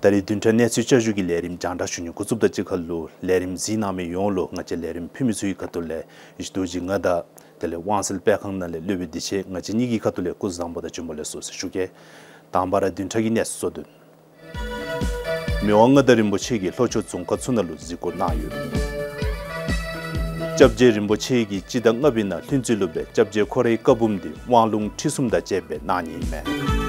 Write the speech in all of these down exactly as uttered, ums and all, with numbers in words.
ད་རིས་བདུན་ཕྲག་གནས་ཚུལ་བསྐྱར་ཞུ་གི་ལས་རིམ་རྒྱང་བསྒྲགས་ཞུ་ནི་འགོ་བཙུགསཔ་དང་གཅིག་ཁར་ལུ་ལས་རིམ་གཟིགས་གནང་མི་ཡོངས་ལུ་ང་བཅས་ལས་རིམ་ཕུལ་མི་ཚུ་གི་ཁ་ཐུག་ལས་ཡེ་ཤེས་རྡོ་རྗེ་ང་དང་དེ་ལས་དབང་གསལ་དཔེ་ཁང་ནང་ལས་སློབ་དཔོན་བདེ་ཆེན་ང་བཅས་གཉིས་ཀྱི་ཁ་ཐུག་ལས་སྐུ་གཟུགས་བཟང་པོ་དང་བྱོན་པ་ལེགས་སོ་ཟེར་ཞུ་གེ། དང་པ་ར་བདུན་ཕྲག་གི་གནས་ཚུལ་གཙོ་དོན། མི་དབང་མངའ་བདག་རིན་པོ་ཆེ་གིས་ལྷོ་ཕྱོགས་རྫོང་ཁག་ཚུ་ནང་ལུ་གཟིགས་སྐོར་གནང་ཡོད། སྐྱབས་རྗེ་རིན་པོ་ཆེ་གིས་སྤྱི་ཟླ་ལྔ་པའི་ནང་ལྷུན་རྩེ་ལུ་སྦེ་སྐྱབས་རྗེ་ཁོ་རའི་བཀའ་འབུམ་འདི་དབང་ལུང་ཁྲིད་གསུམ་དང་བཅསཔ་སྦེ་གནང་ནི་ཨིན་མས།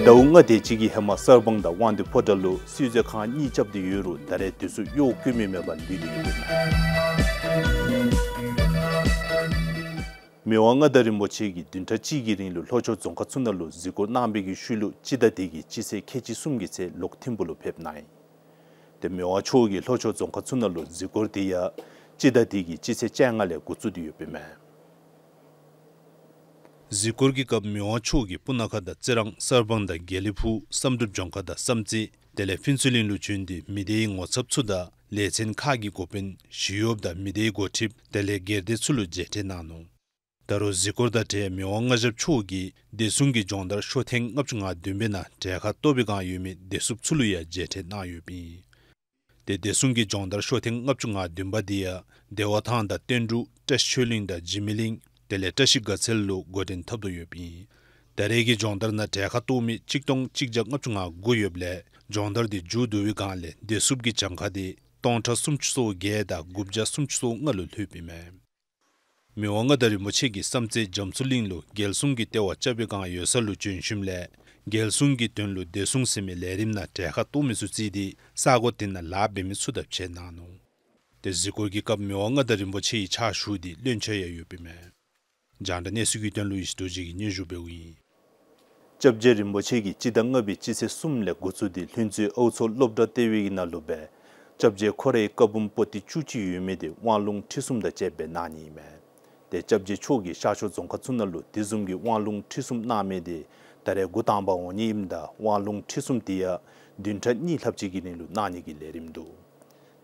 ཟླཝ་ལྔ་དེ་ཅིག་གི་ཧེ་མ་གསར་སྤང་དང་དབང་འདུས་ཕོ་བྲང་ལུ་སྲིད་མཛད་ཁང་གཉིས་རྐྱབ་སྟེ་ཡོད་རུང་ད་རེས་དེ་ཚུ་གཡོག་བཀོལ་མི་མེད་པར་ལུས་ཏེ་ཡོདཔ་ཨིན་མས། མི་དབང་མངའ་བདག་རིན་པོ་ཆེ་གིས་བདུན་ཕྲག་གཅིག་གི་རིང་ལུ་ལྷོ་ཕྱོགས་རྫོང་ཁག་ཚུ་ནང་ལུ་གཟིགས་སྐོར་གནང་བའི་གི་ཤུལ་ལུ་སྤྱི་ཟླ་འདི་གི་སྤྱི་ཚེས་ཁལ་གཅིག་གསུམ་གྱི་ཚེ་ལོག་ཐིམ་ཕུག་ལུ་ཕེབས་གནང་ཡི། ཏེ་མི་དབང་མཆོག་གིས་ལྷོ་ཕྱོགས་རྫོང་ཁག་ཚུ་ནང་ལུ་གཟིགས་སྐོར་འདི་ཡང་སྤྱི་ཟླ་འདི་གི་སྤྱི་ཚེས་བཅོ་ལྔ་ལས་འགོ་བཙུགས་ཏེ་ཡོདཔ་ཨིན་མས། གཟིགས་སྐོར་གྱི་སྐབས་མི་དབང་མཆོག་གིས་སྤུ་ན་ཁ་དང་རྩི་རང་གསར་སྤང་དང་དགེ་ལེགས་ཕུག་བསམ་གྲུབ་ལྗོངས་མཁར་དང་བསམ་རྩེ་དེ་ལས་ཕུན་ཚོགས་གླིང་ལུ་བྱོན་ཏེ་མི་སྡེའི་ངོ་ཚབ་ཚུ་དང་ལས་ཚན་ཁག་གི་འགོ་དཔོན་ཞི་གཡོགཔ་དང་མི་སྡེའི་འགོ་ཁྲིདཔ་དེ་ལས་སྒེར་སྡེ་ཚུ་ལུ་མཇལ་འཕྲད་གནང་ནུག། ད་རུང་གཟིགས་སྐོར་དང་འབྲེལ་མི་དབང་མངའ་ཞབས་མཆོག་གིས་བདེ་སྲུང་གི་སྦྱོང་བརྡར་ཤོག་ཐེངས་ལྔ་བཅུ་ང་བདུན་པའི་ནང་གྲལ་ཁར་གཏོགས་པའི་བསྒང་ཡོད་མི་བདེ་སྲུངཔ་ཚུ་ལུ་ཡང་མཇལ་འཕྲད་གནང་ཡོདཔ་ཨིན། ཏེ་བདེ་སྲུང་གི་སྦྱོང་བརྡར་ཤོག་ཐེངས་ལྔ་བཅུ་ང་བདུན་པ་འདི་ཡང་བདེ་བ་ཐང་དང་བསྟན་འབྲུག་བཀྲ་ཤིས་ཆོས་གླིང་དང་འཇིགས་མེད་གླིང་དེ་ལས་བཀྲ་ཤིས་དགའ་ཚལ་ལུ་འགོ་འདྲེན་འཐབ་དོ་ཡོདཔ་ཨིན། ད་རེས་ཀྱི་སྦྱོང་བརྡར་ནང་གྲལ་ཁར་གཏོགས་མི་གཅིག་སྟོང་གཅིག་བརྒྱ་ལྔ་བཅུ་ང་དགུ་ཡོདཔ་ལས་སྦྱོང་བརྡར་འདི་མཇུག་བསྡུ་བའི་བསྒང་ལས་བདེ་སྲུངཔ་གི་གྱངས་ཁ་འདི་སྟོང་ཕྲག་སུམ་ཅུ་སོ་བརྒྱད་དང་དགུ་བརྒྱ་སུམ་ཅུ་སོ་ལྔ་ལུ་ལྷོདཔ་ཨིན་མས། མི་དབང་མངའ་བདག་རིན་པོ་ཆེ་གིས་བསམ་རྩེ་རྒྱ་མཚོ་གླིང་ལུ་རྒྱལ་སྲུང་གི་ལྟེ་བ་རྐྱབ་པའི་བསྒང་ཡོད་ས་ལུ་བྱོན་ཞིནམ་ལས་རྒྱལ་སྲུང་གི་དོན་ལུ་བདེ་སྲུང་ཟེར་མི་ལས་རིམ་ནང་གྲལ་ཁར་གཏོགས་མི་ཚུ་བརྩིས་ཏེ་ས་གོ་དེ་ནང་ལཱ་འབད་མི་ཚུ་དང་མཇལ་གནང་ནུག། ཏེ་གཟིགས་སྐོར་གྱི་སྐབས་མི་དབང་མངའ་བདག་རིན་པོ་ཆེ་ཡི་ཕྱག་ཞུ་སྟེ་བློན་ཆེན་ཡང་ཡོདཔ་ཨིན་མས། རྒྱང་བསྒྲགས་གནས་ཚུལ་གྱི་དོན་ལུ་ཡེ་ཤེས་རྡོ་རྗེ་གིས་སྙན་ཞུ་འབདཝ་ཨིན། སྐྱབས་རྗེ་རིན་པོ་ཆེ་གིས་སྤྱི་ཟླ་ལྔ་པའི་སྤྱི་ཚེས་གསུམ་ལས་འགོ་བཙུགས་ཏེ་ལྷུན་རྩེ་ཨའུ་མཚོ་སློབ་གྲྭ་ལྟེ་བའི་ནང་ལུ་སྦེ་སྐྱབས་རྗེ་ཁོ་རའི་བཀའ་འབུམ་པོ་ཏི་བཅུ་གཅིག་ཡོད་མི་དེ་དབང་ལུང་ཁྲིད་གསུམ་དང་བཅསཔ་སྦེ་གནང་ནི་ཨིན་མས། ཏེ་སྐྱབས་རྗེ་མཆོག་གིས་ཤར་ཕྱོགས་རྫོང་ཁག་ཚུ་ནང་ལུ་དེ་བཟུམ་གྱི་དབང་ལུང་ཁྲིད་གསུམ་གནང་མི་དེ་ད་རེས་འགོ་དང་པ་འོང་ནི་ཨིནམ་ད་དབང་ལུང་ཁྲིད་གསུམ་དེ་ཡང་བདུན་ཕྲག་གཉིས་ལྷགཔ་ཅིག་གི་རིང་ལུ་གནང་ནི་གི་ལས་རིམ་འདུག།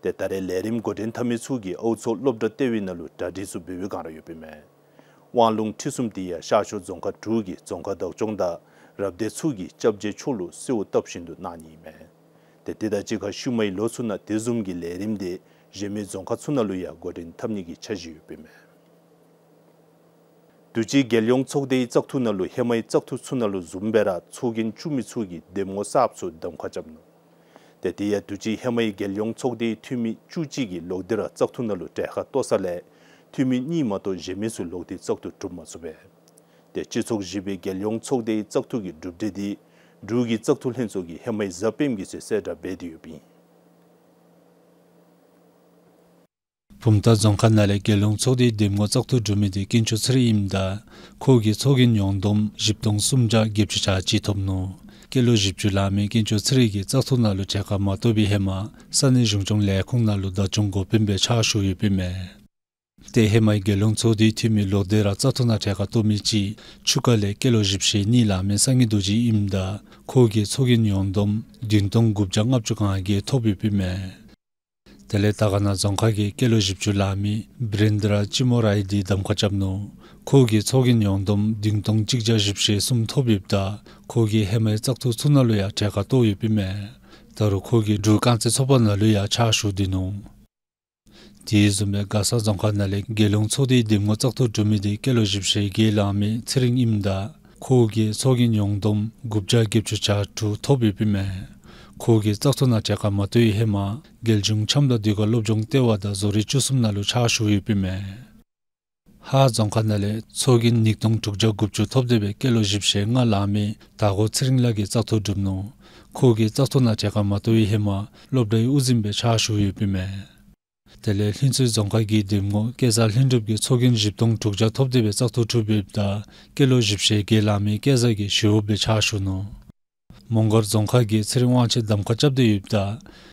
ཏེ་ད་རེས་ལས་རིམ་འགོ་འདྲེན་འཐབ་མི་ཚུ་གིས་ཨའུ་མཚོ་སློབ་གྲྭ་ལྟེ་བའི་ནང་ལུ་གྲ་སྒྲིག་ཚུ་འབད་བའི་བསྒང་ར་ཡོདཔ་ཨིན་མས། དབང་ལུང་ཁྲིད་གསུམ་དེ་ཡང་ཤར་ཕྱོགས་རྫོང་ཁག་དྲུག་གི་རྫོང་ཁག་བདག་སྐྱོང་དང་རབ་སྡེ་ཚུ་གིས་སྐྱབས་རྗེ་མཆོག་ལུ་གསོལཝ་བཏབ་བཞིན་དུ་གནང་ནི་ཨིན་མས། ཏེ་དེ་དང་གཅིག་ཁར་ཤུལ་མའི་ལོ་ཚུ་ནང་དེ་བཟུམ་གྱི་ལས་རིམ་དེ་གཞན་མི་རྫོང་ཁག་ཚུ་ནང་ལུ་ཡང་འགོ་འདྲེན་འཐབ་ནི་གི་འཆར་གཞི་ཡོདཔ་ཨིན་མས། དུས་ཅི་རྒྱལ་ཡོངས་ཚོགས་སྡེའི་བཙག་འཐུ་ནང་ལུ་ཧེ་མའི་བཙག་འཐུ་ཚུ་ནང་ལུ་བཟུམ་སྦེ་ར་ཚོགས་རྒྱན་བཙུགས་མི་ཚུ་གིས་འདེམས་ངོ་གསརཔ་ཚུ་གདམ་ཁ་རྐྱབ་ནུག། ཏེ་དེ་ཡང་དུས་ཅི་ཧེ་མའི་རྒྱལ་ཡོངས་ཚོགས་སྡེའི་འཐུས་མི་བཅུ་གཅིག་གིས་ལོག་སྟེ་ར་བཙག་འཐུ་ནང་ལུ་གྲལ་ཁར་གཏོགས་ས་ལས་འཐུས་མི་གཉིས་མ་གཏོགས་གཞན་མི་ཚུ་ལོག་སྟེ་བཙག་འཐུ་གྲུབ་མ་ཚུགས་པས། ཏེ་སྤྱི་ཚོགས་བཞི་པའི་རྒྱལ་ཡོངས་ཚོགས་སྡེའི་བཙག་འཐུ་གི་གྲུབ་འབྲས་འདི་འབྲུག་གི་བཙག་འཐུ་ལྷན་ཚོགས་ཀྱིས་ཧེ་མའི་གཟའ་སྤེནམ་གི་ཚེ་གསལ་བསྒྲགས་འབད་དེ་ཡོདཔ་ཨིན། བུམ་ཐང་རྫོང་ཁག་ནང་ལས་རྒྱལ་ཡོངས་ཚོགས་སྡེའི་འདེམས་ངོ་བཙག་འཐུ་གྲུབ་མི་དེ་དཀོན་མཆོག་ཚེ་རིང་ཨིནམ་ད་ཁོ་གིས་ཚོགས་རྒྱན་ཡོངས་བསྡོམས་བཞི་སྟོང་སུམ་བརྒྱ་བརྒྱད་ཅུ་གྱ་གཅིག་ཐོབ་ནུག། སྐྱེས་ལོ་བཞི་བཅུ་ལང་མི་དཀོན་མཆོག་ཚེ་རིང་གིས་བཙག་འཐུ་ནང་ལུ་གྲལ་ཁར་མ་གཏོགས་པའི་ཧེ་མ་ས་གནས་གཞུང་སྐྱོང་ལས་ཁུངས་ནང་ལུ་བདག་སྐྱོང་འགོ་དཔོན་སྦེ་ཕྱག་ཞུ་ཡོདཔ་ཨིན་མས། ཏེ་ཧེ་མའི་རྒྱལ་ཡོངས་ཚོགས་སྡེའི་འཐུས་མི་ལོག་སྟེ་ར་བཙག་འཐུ་ནང་གྲལ་ཁར་གཏོགས་མི་ཅིག་ཆུ་ཁ་ལས་སྐྱེས་ལོ་བཞི་བཅུ་ཞེ་གཉིས་ལང་མི་སངས་རྒྱས་རྡོ་རྗེ་ཨིནམ་ད་ཁོ་གིས་ཚོགས་རྒྱན་ཡོངས་བསྡོམས་བདུན་སྟོང་དགུ་བརྒྱ་ལྔ་བཅུ་གྱ་བརྒྱད་ཐོབ་ཡོདཔ་ཨིན་མས། དེ་ལས་དར་དཀར་ན་རྫོང་ཁག་གི་སྐྱེས་ལོ་བཞི་བཅུ་ལང་མི་བི་རེན་དྲ་ཅི་མོ་རའི་དེ་གདམ་ཁ་རྐྱབ་ནུག། ཁོ་གིས་ཚོགས་རྒྱན་ཡོངས་བསྡོམས་བདུན་སྟོང་གཅིག་བརྒྱ་བཞི་བཅུ་ཞེ་གསུམ་ཐོབ་ཡོདཔ་ད་ཁོ་གིས་ཧེ་མའི་བཙག་འཐུ་ཚུ་ནང་ལུ་ཡང་གྲལ་ཁར་གཏོགས་ཡོདཔ་ཨིན་མས། ད་རུང་ཁོ་གིས་འབྲུག་རྐང་རྩེད་ཚོགས་པ་ནང་ལུ་ཡང་ཕྱག་ཞུ་སྡོད་ནུག། དེ་བཟུམ་སྦེ་མགར་ས་རྫོང་ཁག་ནང་ལས་རྒྱལ་ཡོངས་ཚོགས་སྡེའི་འདེམས་ངོ་བཙག་འཐུ་གྲུབ་མི་དེ་སྐྱེས་ལོ་བཞི་བཅུ་ཞེ་བརྒྱད་ལང་མི་ཚེ་རིང་ཨིནམ་ད་ཁོ་གིས་ཚོགས་རྒྱན་ཡོངས་བསྡོམས་དགུ་བརྒྱ་བརྒྱད་ཅུ་གྱ་དྲུག་ཐོབ་ཡོདཔ་ཨིན་མས། ཁོ་གིས་བཙག་འཐུ་ནང་གྲལ་ཁར་མ་གཏོགས་པའི་ཧེ་མ་རྒྱལ་གཞུང་འཆམ་དང་ཟློས་གར་སློབ་སྦྱོང་ལྟེ་བ་དང་བཟོ་རིག་བཅུ་གསུམ་ནང་ལུ་ཕྱག་ཞུ་ཡོདཔ་ཨིན་མས། ཧཱ་རྫོང་ཁག་ནང་ལས་ཚོགས་རྒྱན་ཉིས་སྟོང་དྲུག་བརྒྱ་དགུ་བཅུ་ཐོབ་སྟེ་སྦེ་སྐྱེས་ལོ་བཞི་བཅུ་ཞེ་ལྔ་ལང་མི་དར་ཀོ་ཚེ་རིང་ལགས་ཀྱིས་བཙག་འཐུ་གྲུབ་ནུག། ཁོ་གིས་བཙག་འཐུ་ནང་གྲལ་ཁར་མ་གཏོགས་པའི་ཧེ་མ་སློབ་གྲྭའི་དབུ་འཛིན་སྦེ་ཕྱག་ཞུ་ཡོདཔ་ཨིན་མས། དེ་ལས་ལྷུན་རྩེ་རྫོང་ཁག་གི་འདེམས་ངོ་སྐལ་བཟང་ལྷུན་གྲུབ་ཀྱིས་ཚོགས་རྒྱན་བཞི་སྟོང་དྲུག་བརྒྱ་ཐོབ་སྟེ་སྦེ་བཙག་འཐུ་གྲུབ་ཡོདཔ་ད་སྐྱེས་ལོ་བཞི་བཅུ་ཞེ་བརྒྱད་ལང་མི་སྐལ་བཟང་གིས་ཞི་གཡོགཔ་སྦེ་ཕྱག་ཞུ་ནུག། མོང་སྒར་རྫོང་ཁག་གིས་ཚེ་རིང་དབང་ཆེན་གདམ་ཁ་རྐྱབ་སྟེ་ཡོདཔ་ད་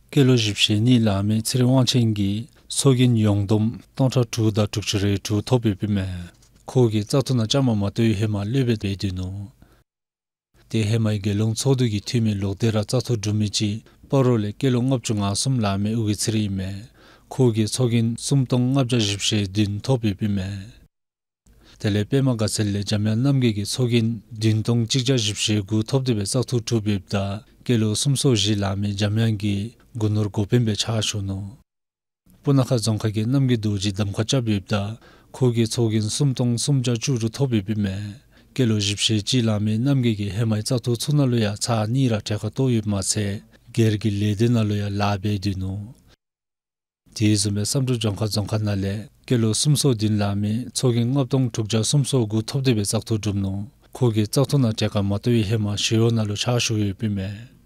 སྐྱེས་ལོ་བཞི་བཅུ་ཞེ་གཉིས་ལང་མི་ཚེ་རིང་དབང་ཆེན་གྱིས་ཚོགས་རྒྱན་ཡོངས་བསྡོམས་སྟོང་ཕྲག་དྲུག་དང་དྲུག་ཅུ་རེ་དྲུག་ཐོབ་ཡོདཔ་ཨིན་མས། ཁོ་གིས་བཙག་འཐུ་ནང་བཅའ་མར་མ་གཏོགས་པའི་ཧེ་མ་ལུས་སྦེ་སྡོད་ནུག། ཏེ་ཧེ་མའི་རྒྱལ་ཡོངས་ཚོགས་འདུ་གི་འཐུས་མི་ལོག་སྟེ་ར་བཙག་འཐུ་གྲུབ་མི་ཅིག་སྤ་རོ་ལས་སྐྱེས་ལོ་ལྔ་བཅུ་ང་གསུམ་ལང་མི་ཨོ་རྒྱན་ཚེ་རིང་ཨིན་མས། ཁོ་གིས་ཚོགས་རྒྱན་སུམ་སྟོང་ལྔ་བརྒྱ་བཞི་བཅུ་ཞེ་བདུན་ཐོབ་ཡོདཔ་ཨིན་མས། དེ་ལས་པདྨ་དགའ་ཚལ་ལས་འཇམ་དབྱངས་རྣམ་རྒྱལ་གྱིས་ཚོགས་རྒྱན་བདུན་སྟོང་གཅིག་བརྒྱ་བཞི་བཅུ་ཞེ་དགུ་ཐོབ་སྟེ་སྦེ་བཙག་འཐུ་གྲུབ་ཡོདཔ་ད་སྐྱེས་ལོ་སུམ་ཅུ་སོ་བཞི་ལང་མི་འཇམ་དབྱངས་ཀྱིས་སྒོ་ནོར་འགོ་དཔོན་སྦེ་ཕྱག་ཞུ་ནུག། སྤུ་ན་ཁ་རྫོང་ཁག་གི་རྣམ་རྒྱལ་རྡོ་རྗེ་གདམ་ཁ་རྐྱབ་ཡོདཔ་ད་ཁོ་གིས་ཚོགས་རྒྱན་སུམ་སྟོང་སུམ་བརྒྱ་བཅུ་དྲུག་ཐོབ་ཡོདཔ་ཨིན་མས། སྐྱེས་ལོ་བཞི་བཅུ་ཞེ་གཅིག་ལང་མི་རྣམ་རྒྱལ་གྱིས་ཧེ་མའི་བཙག་འཐུ་ཚུ་ནང་ལུ་ཡང་ཚར་གཉིས་ར་གྲལ་ཁར་གཏོགས་ཡོདཔ་མ་ཚད་སྒེར་གྱི་ལས་སྡེ་ནང་ལུ་ཡང་ལཱ་འབད་སྡོད་ནུག། དེ་བཟུམ་སྦེ་བསམ་གྲུབ་ལྗོངས་མཁར་རྫོང་ཁག་ནང་ལས་སྐྱེས་ལོ་སུམ་ཅུ་སོ་བདུན་ལང་མི་ཚོགས་རྒྱན་ལྔ་སྟོང་དྲུག་བརྒྱ་སུམ་ཅུ་སོ་དགུ་ཐོབ་སྟེ་སྦེ་བཙག་འཐུ་གྲུབ་ནུག། ཁོ་གིས་བཙག་འཐུ་ནང་གྲལ་ཁར་མ་གཏོགས་པའི་ཧེ་མ་ཞི་གཡོག་ནང་ལུ་ཕྱག་ཞུ་ཡོདཔ་ཨིན་མས།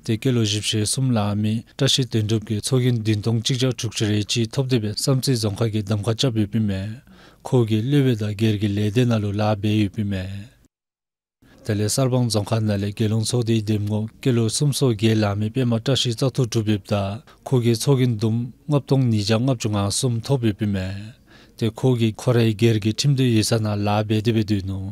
ཏེ་སྐྱེས་ལོ་བཞི་བཅུ་ཞེ་གསུམ་ལང་མི་བཀྲ་ཤིས་དོན་གྲུབ་ཀྱིས་ཚོགས་རྒྱན་བདུན་སྟོང་གཅིག་བརྒྱ་དྲུག་ཅུ་རེ་གཅིག་ཐོབ་སྟེ་སྦེ་བསམ་རྩེ་རྫོང་ཁག་གི་གདམ་ཁ་རྐྱབ་ཡོདཔ་ཨིན་མས། ཁོ་གིས་སློབ་དཔོན་དང་སྒེར་གྱི་ལས་སྡེ་ནང་ལུ་ལཱ་འབད་ཡོདཔ་ཨིན་མས། དེ་ལས་གསར་སྤང་རྫོང་ཁག་ནང་ལས་རྒྱལ་ཡོངས་ཚོགས་སྡེའི་འདེམས་ངོ་སྐྱེས་ལོ་སུམ་ཅུ་སོ་བརྒྱད་ལང་མི་པདྨ་བཀྲ་ཤིས་བཙག་འཐུ་གྲུབ་ཡོདཔ་ད་ཁོ་གིས་ཚོགས་རྒྱན་བསྡོམས་ལྔ་སྟོང་ཉིས་བརྒྱ་ལྔ་བཅུ་ང་གསུམ་ཐོབ་ཡོདཔ་ཨིན་མས། ཏེ་ཁོ་གིས་ཁོ་རའི་སྒེར་གྱི་ཁྲིམས་དོན་ཡིག་ཚང་ནང་ལཱ་འབད་དེ་སྦེ་སྡོད་ནུག།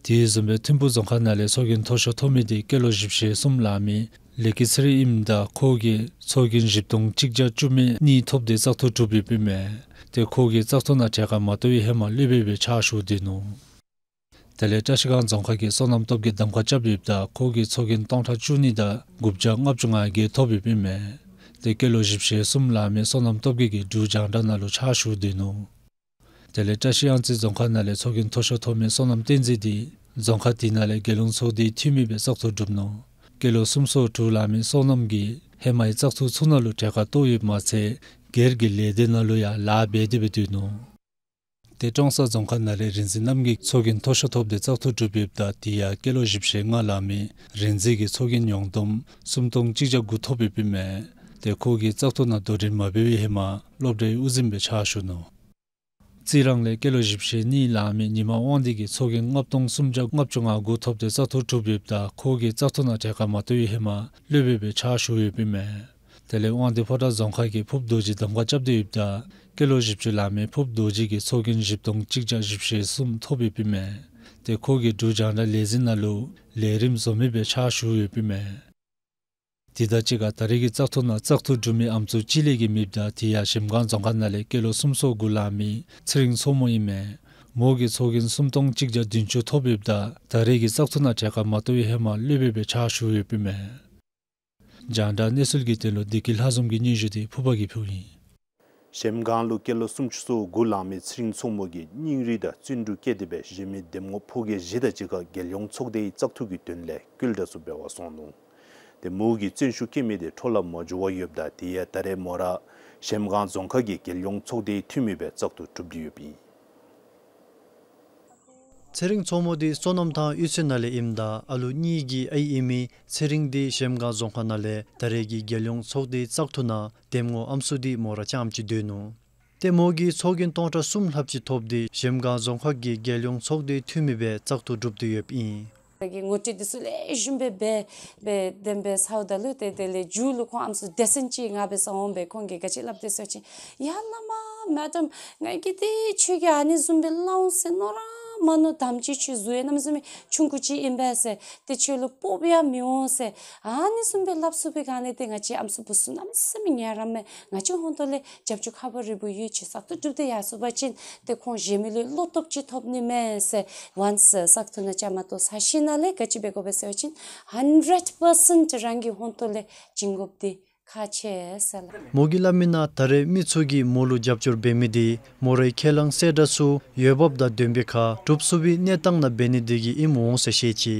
དེ་བཟུམ་སྦེ་ཐིམ་ཕུག་རྫོང་ཁག་ནང་ལས་ཚོགས་རྒྱན་མཐོ་ཤོས་ཐོབ་མི་དེ་སྐྱེས་ལོ་བཞི་བཅུ་ཞེ་གསུམ་ལང་མི་ལེགས་སྐྱིད་ཚེ་རིང་ཨིནམ་ད་ཁོ་གིས་ཚོགས་རྒྱན་བཞི་སྟོང་གཅིག་བརྒྱ་བཅུ་མེད་གཉིས་ཐོབ་སྟེ་བཙག་འཐུ་གྲུབ་ཡོདཔ་ཨིན་མས། ཏེ་ཁོ་གིས་བཙག་འཐུ་ནང་གྲལ་ཁར་མ་གཏོགས་པའི་ཧེ་མ་སློབ་དཔོན་སྦེ་ཕྱག་ཞུ་སྡོད་ནུག། དེ་ལས་བཀྲ་ཤིས་སྒང་རྫོང་ཁག་གི་བསོད་ནམས་སྟོབས་རྒྱས་གདམ་ཁ་རྐྱབ་ཡོདཔ་ད་ཁོ་གིས་ཚོགས་རྒྱན་སྟོང་ཕྲག་བཅུ་གཉིས་དང་དགུ་བརྒྱ་ལྔ་བཅུ་ང་བརྒྱད་ཐོབ་ཡོདཔ་ཨིན་མས། ཏེ་སྐྱེས་ལོ་བཞི་བཅུ་ཞེ་གསུམ་ལང་མི་བསོད་ནམས་སྟོབས་རྒྱས་ཀྱིས་འབྲུག་རྒྱང་བསྒྲགས་ནང་ལུ་ཕྱག་ཞུ་སྡོད་ནུག། དེ་ལས་བཀྲ་ཤིས་གཡང་རྩེ་རྫོང་ཁག་ནང་ལས་ཚོགས་རྒྱན་མཐོ་ཤོས་ཐོབ་མི་བསོད་ནམས་བསྟན་འཛིན་དེ་རྫོང་ཁག་དེ་ནང་ལས་རྒྱལ་ཡོངས་ཚོགས་སྡེའི་འཐུས་མི་སྦེ་བཙག་འཐུ་གྲུབ་ནུག། སྐྱེས་ལོ་སུམ་ཅུ་སོ་དྲུག་ལང་མི་བསོད་ནམས་ཀྱིས་ཧེ་མའི་བཙག་འཐུ་ཚུ་ནང་ལུ་གྲལ་ཁར་གཏོགས་ཡོདཔ་མ་ཚད་སྒེར་གྱི་ལས་སྡེ་ནང་ལུ་ཡང་ལཱ་འབད་དེ་སྦེ་སྡོད་ནུག། ཏེ་ཀྲོང་གསར་རྫོང་ཁག་ནང་ལས་རིག་འཛིན་རྣམ་རྒྱལ་ཚོགས་རྒྱན་མཐོ་ཤོས་ཐོབ་སྟེ་བཙག་འཐུ་གྲུབ་ཡོདཔ་ད་དེ་ཡང་སྐྱེས་ལོ་བཞི་བཅུ་ཞེ་ལྔ་ལང་མི་རིག་འཛིན་གྱིས་ཚོགས་རྒྱན་ཡོངས་བསྡོམས་སུམ་སྟོང་གཅིག་བརྒྱ་དགུ་ཐོབ་ཡོདཔ་ཨིན་མས། ཏེ་ཁོ་གིས་བཙག་འཐུ་ནང་དོ་འགྲན་མ་འབད་བའི་ཧེ་མ་སློབ་གྲྭའི་དབུ་འཛིན་སྦེ་ཕྱག་ཞུ་ནུག། རྩི་རང་ལས་སྐྱེས་ལོ་བཞི་བཅུ་ཞེ་གཉིས་ལང་མི་ཉི་མ་དབང་འདུས་ཀྱིས་ཚོགས་རྒྱན་ལྔ་སྟོང་སུམ་བརྒྱ་ལྔ་བཅུ་ང་དགུ་ཐོབ་སྟེ་བཙག་འཐུ་གྲུབ་ཡོདཔ་ད་ཁོ་གིས་བཙག་འཐུ་ནང་གྲལ་ཁར་མ་གཏོགས་པའི་ཧེ་མ་སློབ་དཔོན་སྦེ་ཕྱག་ཞུ་ཡོདཔ་ཨིན་མས། དེ་ལས་དབང་འདུས་ཕོ་བྲང་རྫོང་ཁག་གི་ཕུབ་རྡོ་རྗེ་གདམ་ཁ་རྐྱབ་སྟེ་ཡོདཔ་ད་སྐྱེས་ལོ་བཞི་བཅུ་ལང་མི་ཕུབ་རྡོ་རྗེ་གིས་ཚོགས་རྒྱན་བཞི་སྟོང་གཅིག་བརྒྱ་བཞི་བཅུ་ཞེ་གསུམ་ཐོབ་ཡོདཔ་ཨིན་མས། ཏེ་ཁོ་གིས་འབྲུག་རྒྱང་བསྒྲགས་ལས་འཛིན་ནང་ལུ་ལས་རིམ་བཟོ་མི་སྦེ་ཕྱག་ཞུ་ཡོདཔ་ཨིན་མས། དེ་དང་གཅིག་ཁར་ད་རེས་ཀྱི་བཙག་འཐུ་ནང་བཙག་འཐུ་གྲུབ་མི་ཨམ་སྲུ་གཅིག་ལས་བརྒལ་མེདཔ་ད་དེ་ཡང་གཞལམ་སྒང་རྫོང་ཁག་ནང་ལས་སྐྱེས་ལོ་སུམ་ཅུ་སོ་དགུ་ལང་མི་ཚེ་རིང་མཚོ་མོ་ཨིན་མས། མོ་གིས་ཚོགས་རྒྱན་སུམ་སྟོང་གཅིག་བརྒྱ་བདུན་ཅུ་ཐོབ་ཡོདཔ་ད་ད་རེས་ཀྱི་བཙག་འཐུ་ནང་གྲལ་ཁར་མ་གཏོགས་པའི་ཧེ་མ་སློབ་དཔོན་སྦེ་ཕྱག་ཞུ་ཡོདཔ་ཨིན་མས། རྒྱང་བསྒྲགས་གནས་ཚུལ་གྱི་དོན་ལུ་བདེ་སྐྱིད་ལྷ་འཛོམས་ཀྱི་སྙན་ཞུ་དེ་ཕུར་པ་གིས་ཕུལཝ་ཨིན། གཞལམ་སྒང་ལུ་སྐྱེས་ལོ་སུམ་ཅུ་སོ་དགུ་ལང་མི་ཚེ་རིང་མཚོ་མོ་གིས་སྙིང་རུས་དང་བརྩོན་འགྲུས་བསྐྱེད་དེ་སྦེ་གཞན་མི་འདེམས་ངོ་ཕོ་སྐྱེས་བཞི་དང་གཅིག་ཁར་རྒྱལ་ཡོངས་ཚོགས་སྡེའི་བཙག་འཐུ་གི་དོན་ལས་སྐུལ་དྲགས་ཚུ་འབད་བར་སོང་ནུག། ཏེ་མོ་གིས་བརྩོན་ཤུགས་བསྐྱེད་མི་དེ་འཕྲོ་བརླག་མ་འགྱོ་བར་ཡོདཔ་ད་དེ་ཡང་ད་རེས་མོ་ར་གཞལམ་སྒང་རྫོང་ཁག་གི་རྒྱལ་ཡོངས་ཚོགས་སྡེའི་འཐུས་མི་སྦེ་བཙག་འཐུ་གྲུབ་སྟེ་ཡོདཔ་ཨིན། ཚེ་རིང་མཚོ་མོ་དེ་སོ་ནམ་ཐང་གཡུས་ཚན་ནང་ལས་ཨིནམ་ད་ཨ་ལུ་གཉིས་ཀྱི་ཨའི་ཨིན་མི་ཚེ་རིང་དེ་གཞལམ་སྒང་རྫོང་ཁག་ནང་ལས་ད་རེས་ཀྱི་རྒྱལ་ཡོངས་ཚོགས་སྡེའི་བཙག་འཐུ་ནང་འདེམས་ངོ་ཨམ་སྲུ་དེ་མོ་ར་རྐྱངམ་ཅིག་སྡོད་ནུག། ཏེ་མོ་གིས་ཚོགས་རྒྱན་སྟོང་ཕྲག་གསུམ་ལྷགཔ་ཅིག་ཐོབ་སྟེ་གཞལམ་སྒང་རྫོང་ཁག་གི་རྒྱལ་ཡོངས་ཚོགས་སྡེའི་འཐུས་མི་སྦེ་བཙག་འཐུ་གྲུབ་སྟེ་ཡོདཔ་ཨིན། ད་གི་ངོ་སྤྲོད་འདི་ཚུ་ལེགས་ཤོམ་སྦེ་འབད་སྦེ་གདམ་སྦེ་ཚརཝ་ད་ལུ་ཏེ་དེ་ལས་མཇུག་ལུ་ཁོང་ཨམ་སྲུ་སྡེ་ཚན་ཅིག་ང་འབད་སར་འོང་སྦེ་ཁོང་གིས་ག་ཅི་སླབ་དེས་ཟེར་བ་ཅིན་ཡ་བླ་མ་མེ་ཌམ་ང་གིས་ཏེ་ཁྱོད་ཀྱིས་ཨ་ནི་བཟུམ་སྦེ་སླབ་འོང་ཟེར་མནོ་ར་མ་མནོ། དམ་ཅིག་ཁྱོད་གཟུགས་ཡང་གནམ་མེད་ས་མེད་ཆུང་ཀུ་ཅིག་ཨིན་པས་ཟེར། ཏེ་ཁྱོད་ལུ་སྤོབས་ཡང་མི་འོང་ཟེར། ཨ་ནི་བཟུམ་སྦེ་སླབ་ཚུགས་པའི་སྒང་ལས་ཏེ་ང་བཅས་ཨམ་སྲུ་བུ་ཚུ་གནམ་མེད་ས་མེད་ངལ་རངས་མས། ང་བཅས་ཧོང་ཏོ་ལས་རྒྱབ་སྐྱོར་ཁག་པོ་རེ་བོ་ཡོད། ཁྱོད་བཙག་འཐུ་གྲུབ་སྟེ་ཡར་སོང་པ་ཅིན་ཏེ་ཁོང་གཞན་མི་ལུ་བློ་སྟོབས་ཅིག་ཐོབ་ནི་མས་ཟེར། ཝཱནསི་བཙག་འཐུ་ནང་བཅའ་མར་གཏོགས་ཚར་ཞིནམ་ལས་ག་ཅི་འབད་དགོ་པས་ཟེར་བ་ཅིན་ཧན་ཌེཌ་པར་སེནཊ་རང་གི་ཧོང་ཏོ་ལས་བྱིན་དགོཔ་འདི་ཁག་ཆེ་ཟེར་ལགས། མོ་གིས་སླབ་མིའི་ནང་ད་རེས་མི་ཚུ་གིས་མོ་ལུ་རྒྱབ་སྐྱོར་འབད་མི་དེ་མོ་རའི་ཁས་བླངས་གསལ་བསྒྲགས་ཚུ་འོས་འབབ་དང་ལྡན་པའི་ཁར་སྒྲུབ་ཚུགས་པའི་གནས་སྟངས་ནང་འབད་ནི་དེ་གིས་ཨིནམ་འོང་ཟེར་བཤད་ཅི།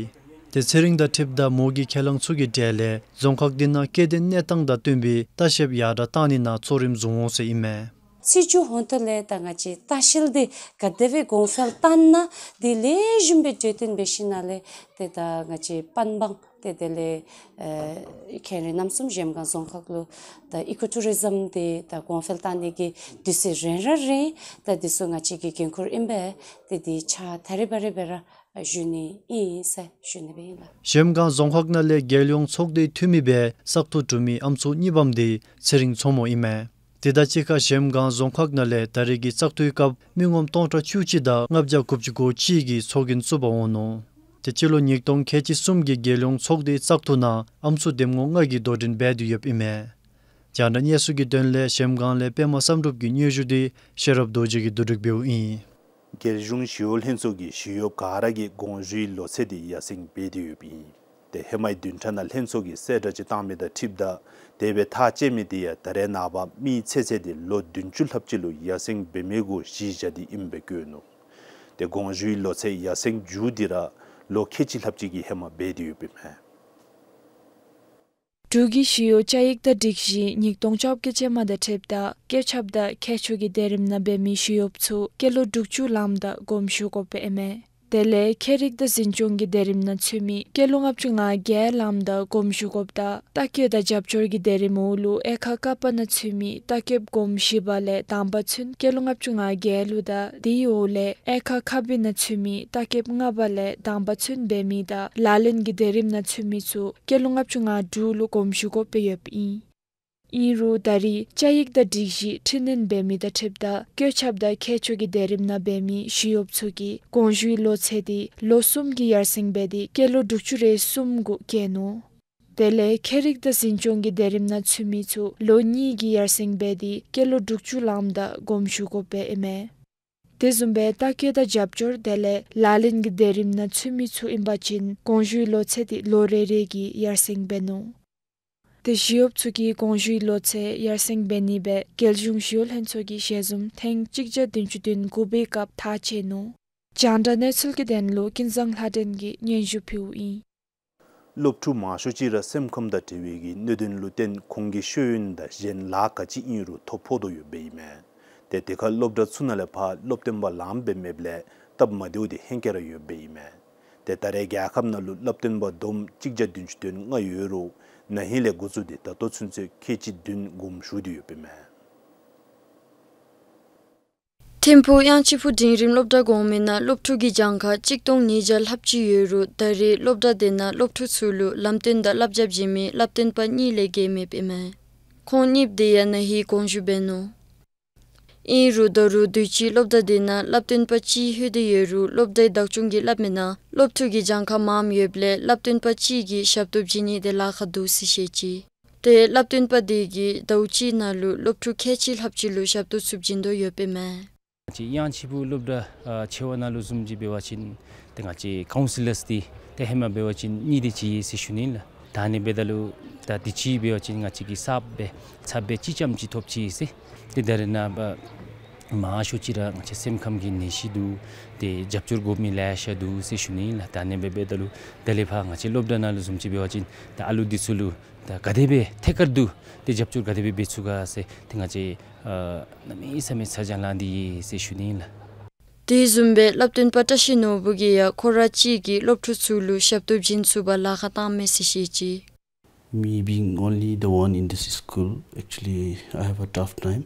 ཏེ་ཚེ་རིང་དང་འཁྲིལཝ་ད་མོ་གི་ཁས་བླངས་ཚུ་གི་གྲས་ལས་རྫོང་ཁག་དེ་ནང་སྐྱེ་ལྡན་གནས་སྟངས་དང་བསྟུན་པའི་ལྟ་བཤལཔ་ཡར་དྲགས་བཏང་ནི་ནང་གཙོ་རིམ་བཟུང་འོང་ཟེར་ཨིན་མས། སྲིད་བྱུས་ཧོང་ཏོ་ལས་ད་ང་བཅས་ལྟ་བཤལ་འདི་ག་དེ་སྦེ་གོང་འཕེལ་བཏང་ན་དེ་ལེགས་ཤོམ་སྦེ་གྲོས་བསྟུན་འབད་ཞིནམ་ལས་ཏེ་ད་ང་བཅས་པན་སྦང་ཏེ་དེ་ལས་ཨེ་ཁེ་རེ་གནམ་གསུམ་གཞལམ་སྒང་རྫོང་ཁག་ལུ་ད་ཨི་ཀོ་ཊུ་རི་ཛིམ་འདི་ད་གོང་འཕེལ་བཏང་ནི་གི་དུས་ཚོད་རན་ར་རན། ད་འདི་ཚུ་ང་བཅས་ཀྱི་འགན་ཁུར་ཨིན་པས། ཏེ་འདི་ཕྱག་ད་རིས་ཕར་རིས་སྦེ་ར་ཞུ་ནི་ཨིན་ཟེར་ཞུ་ནི་སྦེ་ཨིན་ལགས། གཞལམ་སྒང་རྫོང་ཁག་ནང་ལས་རྒྱལ་ཡོངས་ཚོགས་སྡེའི་འཐུས་མི་སྦེ་བཙག་འཐུ་གྲུབ་མི་ཨམ་སྲུ་གཉིས་པམ་དེ་ཚེ་རིང་མཚོ་མོ་ཨིན་མས། དེ་དང་གཅིག་ཁར་གཞལམ་སྒང་རྫོང་ཁག་ནང་ལས་ད་རེས་ཀྱི་བཙག་འཐུའི་སྐབས་མི་ངོམ་སྟོང་ཕྲག་བཅུ་གཅིག་དང་ལྔ་བརྒྱ་དགུ་བཅུ་གོ་གཅིག་གིས་ཚོགས་རྒྱན་བཙུགས་པར་འོང་ནུག། ཏེ་སྤྱི་ལོ་ཉིས་སྟོང་ཁལ་གཅིག་གསུམ་གྱི་རྒྱལ་ཡོངས་ཚོགས་སྡེའི་བཙག་འཐུ་ནང་ཨམ་སྲུ་འདེམས་ངོ་ལྔ་གིས་དོ་འགྲན་འབད་དེ་ཡོདཔ་ཨིན་མས། རྒྱང་བསྒྲགས་གནས་ཚུལ་གྱི་དོན་ལས་གཞལམ་སྒང་ལས་པདྨ་བསམ་གྲུབ་ཀྱི་སྙན་ཞུ་དེ་ཤེས་རབ་རྡོ་རྗེ་གིས་བསྡུ་སྒྲིག་འབདཝ་ཨིན། རྒྱལ་གཞུང་ཞི་གཡོག་ལྷན་ཚོགས་ཀྱིས་ཞི་གཡོགཔ་ག་ར་གི་དགོངས་ཞུའི་ལོ་ཚད་དེ་ཡར་སེང་འབད་དེ་ཡོདཔ་ཨིན། ཏེ་ཧེ་མའི་བདུན་ཕྲག་ནང་ལྷན་ཚོགས་ཀྱིས་གསལ་བསྒྲགས་ཅིག་བཏང་མི་དང་འཁྲིལཝ་ད་དེ་སྦེ་ཐག་བཅད་མི་དེ་ཡང་ད་རེས་ནངས་པ་མིའི་ཚེ་ཚད་དེ་ལོ་བདུན་ཅུ་ལྷགཔ་ཅིག་ལུ་ཡར་སེང་འབད་མི་གུ་གཞི་བཞག་སྟེ་ཨིནམ་སྦེ་བཀོད་ནུག། ཏེ་དགོངས་ཞུའི་ལོ་ཚད་ཡར་སེང་མཇུག་དེ་ར་ལོ་ཁལ་གཅིག་ལྷགཔ་ཅིག་གི་ཧེ་མ་འབད་དེ་ཡོདཔ་ཨིན་མས། འབྲུག་གི་ཞི་གཡོག་བཅའ་ཡིག་དང་སྒྲིག་གཞི་ཉིས་སྟོང་བཅོ་བརྒྱད་ཅན་མ་དང་འཁྲིལཝ་ད་བཀོད་ཁྱབ་དང་ཁྱད་ཆོས་ཀྱི་སྡེ་རིམ་ནང་འབད་མི་ཞི་གཡོགཔ་ཚུ་སྐྱེས་ལོ་དྲུག་ཅུ་ལངམ་ད་དགོངས་ཞུ་དགོཔ་ཨིན་མས། དེ་ལས་ཁྱད་རིག་དང་འཛིན་སྐྱོང་གི་སྡེ་རིམ་ནང་ཚུད་མི་སྐྱེས་ལོ་ལྔ་བཅུ་ང་བརྒྱད་ལངམ་ད་དགོངས་ཞུ་དགོཔ་དང་ལྟ་བཀོད་དང་རྒྱབ་སྐྱོར་གྱི་སྡེ་རིམ་འོག་ལུ་དབྱེ་ཁག་ཀ་པ་ནང་ཚུད་མི་ལྟ་བཀོདཔ་གོངམ་བཞི་པ་ལས་དང་པ་ཚུན་སྐྱེས་ལོ་ལྔ་བཅུ་ང་བརྒྱད་ལུ་དང་དེའི་འོག་ལས་དབྱེ་ཁག་ཀ་བི་ནང་ཚུད་མི་ལྟ་བཀོདཔ་ལྔ་པ་ལས་དང་པ་ཚུན་འབད་མི་དང་ལག་ལེན་གྱི་སྡེ་རིམ་ནང་ཚུད་མི་ཚུ་སྐྱེས་ལོ་ལྔ་བཅུ་ང་དྲུག་ལུ་དགོངས་ཞུ་དགོཔ་སྦེ་ཡོདཔ་ཨིན། ཨིན་རུང་ད་རེས་བཅའ་ཡིག་དང་སྒྲིག་གཞི་འཕྲི་སྣོན་འབད་མི་དང་འཁྲིལཝ་ད་བཀོད་ཁྱབ་དང་ཁྱད་ཆོས་ཀྱི་སྡེ་རིམ་ནང་འབད་མི་ཞི་གཡོགཔ་ཚུ་གི་དགོངས་ཞུའི་ལོ་ཚད་དེ་ལོ་གསུམ་གྱིས་ཡར་སེང་འབད་དེ་སྐྱེས་ལོ་དྲུག་ཅུ་རེ་གསུམ་གུ་བཀལ་ནུག། དེ་ལས་ཁྱད་རིག་དང་འཛིན་སྐྱོང་གི་སྡེ་རིམ་ནང་ཚུད་མི་ཚུ་ལོ་གཉིས་ཀྱིས་ཡར་སེང་འབད་དེ་སྐྱེས་ལོ་དྲུག་ཅུ་ལངམ་ད་དགོངས་ཞུ་དགོཔ་ཨིན་མས། དེ་བཟུམ་སྦེ་ལྟ་བཀོད་དང་རྒྱབ་སྐྱོར་དེ་ལས་ལག་ལེན་གྱི་སྡེ་རིམ་ནང་ཚུད་མི་ཚུ་ཨིན་པ་ཅིན་དགོངས་ཞུའི་ལོ་ཚད་དེ་ལོ་རེ་རེ་གིས་ཡར་སེང་འབད་ནུག། དེ་ཞི་གཡོགཔ་ཚུ་གི་དགོངས་ཞུའི་ལོ་ཚད་ཡར་སེང་འབད་ནི་སྦེ་རྒྱལ་གཞུང་ཞི་གཡོག་ལྷན་ཚོགས་ཀྱི་ཞལ་འཛོམས་ཐེངས་གཅིག་བརྒྱ་བདུན་ཅུ་དོན་དགུ་པའི་སྐབས་ཐག་བཅད་ནུག། རྒྱང་བསྒྲགས་གནས་ཚུལ་གྱི་དོན་ལུ་ཀུན་བཟང་ལྷ་སྒྲོན་གྱིས་སྙན་ཞུ་ཕུལཝ་ཨིན། སློབ་ཕྲུག་མང་ཤོས་ཅིག་ར་སེམས་ཁམས་དང་འབྲེལ་བའི་གི་གནད་དོན་ལུ་བརྟེན་ཁོང་གི་ཤེས་ཡོན་དང་གཞན་ལཱ་ག་ཅི་ཨིན་རུང་ཐོ་ཕོག་དོ་ཡོདཔ་ཨིན་མས། ཏེ་དེ་ཁར་སློབ་གྲྭ་ཚུ་ནང་ལས་ཕར་སློབ་སྟོན་པ་ལངམ་སྦེ་མེདཔ་ལས་སྟབས་མ་བདེཝ་དེ་ཧེང་སྐལ་ར་ཡོདཔ་ཨིན་མས། ཏེ་ད་རེས་རྒྱལ་ཁབ་ནང་ལུ་སློབ་སྟོན་པ་བསྡོམས་གཅིག་བརྒྱ་བདུན་ཅུ་དོན་ལྔ་ཡོད་རུང་ན་ཧིང་ལས་འགོ་བཙུགས་ཏེ་ད་ལྟོ་ཚུན་ཚོད་ཁལ་གཅིག་བདུན་དགོངས་ཞུ་སྟེ་ཡོདཔ་ཨིན་མས། ཐིམ་ཕུག་གཡང་ཆི་ཕུ་འབྲིང་རིམ་སློབ་གྲྭ་གོང་མའི་ནང་སློབ་ཕྲུག་གི་གྱངས་ཁ་གཅིག་སྟོང་ཉིས་བརྒྱ་ལྷགཔ་ཅིག་ཡོད་རུང་ད་རེས་སློབ་གྲྭ་དེ་ནང་སློབ་ཕྲུག་ཚུ་ལུ་ལམ་སྟོན་དང་བསླབ་བྱ་བྱིན་མི་བསླབ་སྟོན་པ་གཉིས་ལས་བརྒལ་མེདཔ་ཨིན་མས། ཁོང་གཉིསཔོ་དེ་ཡང་ན་ཧིང་དགོངས་ཞུ་འབད་ནུག། ཨིན་རུང་ད་རུང་དུས་ཅི་སློབ་གྲྭ་དེ་ནང་བསླབ་སྟོན་པ་གཅིག་ལྷོད་དེ་ཡོད་རུང་སློབ་གྲྭའི་བདག་སྐྱོང་གིས་སླབ་མིའི་ནང་སློབ་ཕྲུག་གི་གྱངས་ཁ་མངམ་ཡོདཔ་ལས་བསླབ་སྟོན་པ་གཅིག་གིས་ཞབས་ཏོག་བྱིན་ནི་དེ་ལཱ་ཁག་འདུག་ཟེར་བཤད་ཅི། ཏེ་བསླབ་སྟོན་པ་དེ་གིས་ཟླཝ་གཅིག་ནང་ལུ་སློབ་ཕྲུག་ཁལ་གཅིག་ལྷགཔ་ཅིག་ལུ་ཞབས་ཏོག་ཚུ་བྱིན་དོ་ཡོདཔ་ཨིན་མས། ང་བཅས་གཡང་ཆི་ཕུ་སློབ་གྲྭ་ཨ་ཆེ་བ་ནང་ལུ་བཟུམ་ཅིག་འབད་བ་ཅིན་ཏེ་ང་བཅས་ཀའུན་སི་ལརསི་འདི་ཏེ་ཧེ་མ་འབད་བ་ཅིན་གཉིས་དེ་ཅིག་ཡོད་ཟེར་ཞུ་ནི་ལགས། ད་ཨ་ནི་འབདཝ་ད་ལུ་ད་དུས་ཅི་འབད་བ་ཅིན་ང་བཅས་ཀྱིས་གསརཔ་སྦེ་ཚར་སྦེ་གཅིག་རྐྱངམ་ཅིག་ཐོབ་ཅི་ཟེར། ཏེ་ད་རེས་ནངས་པ་མང་ཤོས་ཅིག་ར་ང་བཅས་སེམས་ཁམས་ཀྱི་ནད་གཞི་འདུག། ཏེ་རྒྱབ་སྐྱོར་དགོ་མི་ལེ་ཤ་འདུག་ཟེར་ཞུ་ནི་ལགས། ད་ཨ་ནི་འབདཝ་ད་ལུ་ད་ལས་ཕར་ང་བཅས་སློབ་གྲྭ་ནང་ལུ་བཟུམ་ཅིག་འབད་བ་ཅིན་ད་ཨ་ལུ་འདི་ཚུ་ལུ་ད་ག་དེ་སྦེ་ཐད་ཀར་དུ་ཏེ་རྒྱབ་སྐྱོར་ག་དེ་སྦེ་འབད་ཚུགས་ག་ཟེར་ཏེ་ང་བཅས་ཨ་གནམ་མེད་ས་མེད་ཚ་གྱང་ལང་སྟེ་ཡོད་ཟེར་ཞུ་ནི་ལགས། དེ་བཟུམ་སྦེ་བསླབ་སྟོན་པ་བཀྲ་ཤིས་ནོར་བུ་གིས་ཡང་ཁོ་ར་གཅིག་གིས་སློབ་ཕྲུག་ཚུ་ལུ་ཞབས་ཏོག་བྱིན་ཚུགས་པར་ལཱ་ཁག་བཏངམ་མས་ཟེར་བཤད་ཅི། Me being only the one in this school, actually, I have a tough time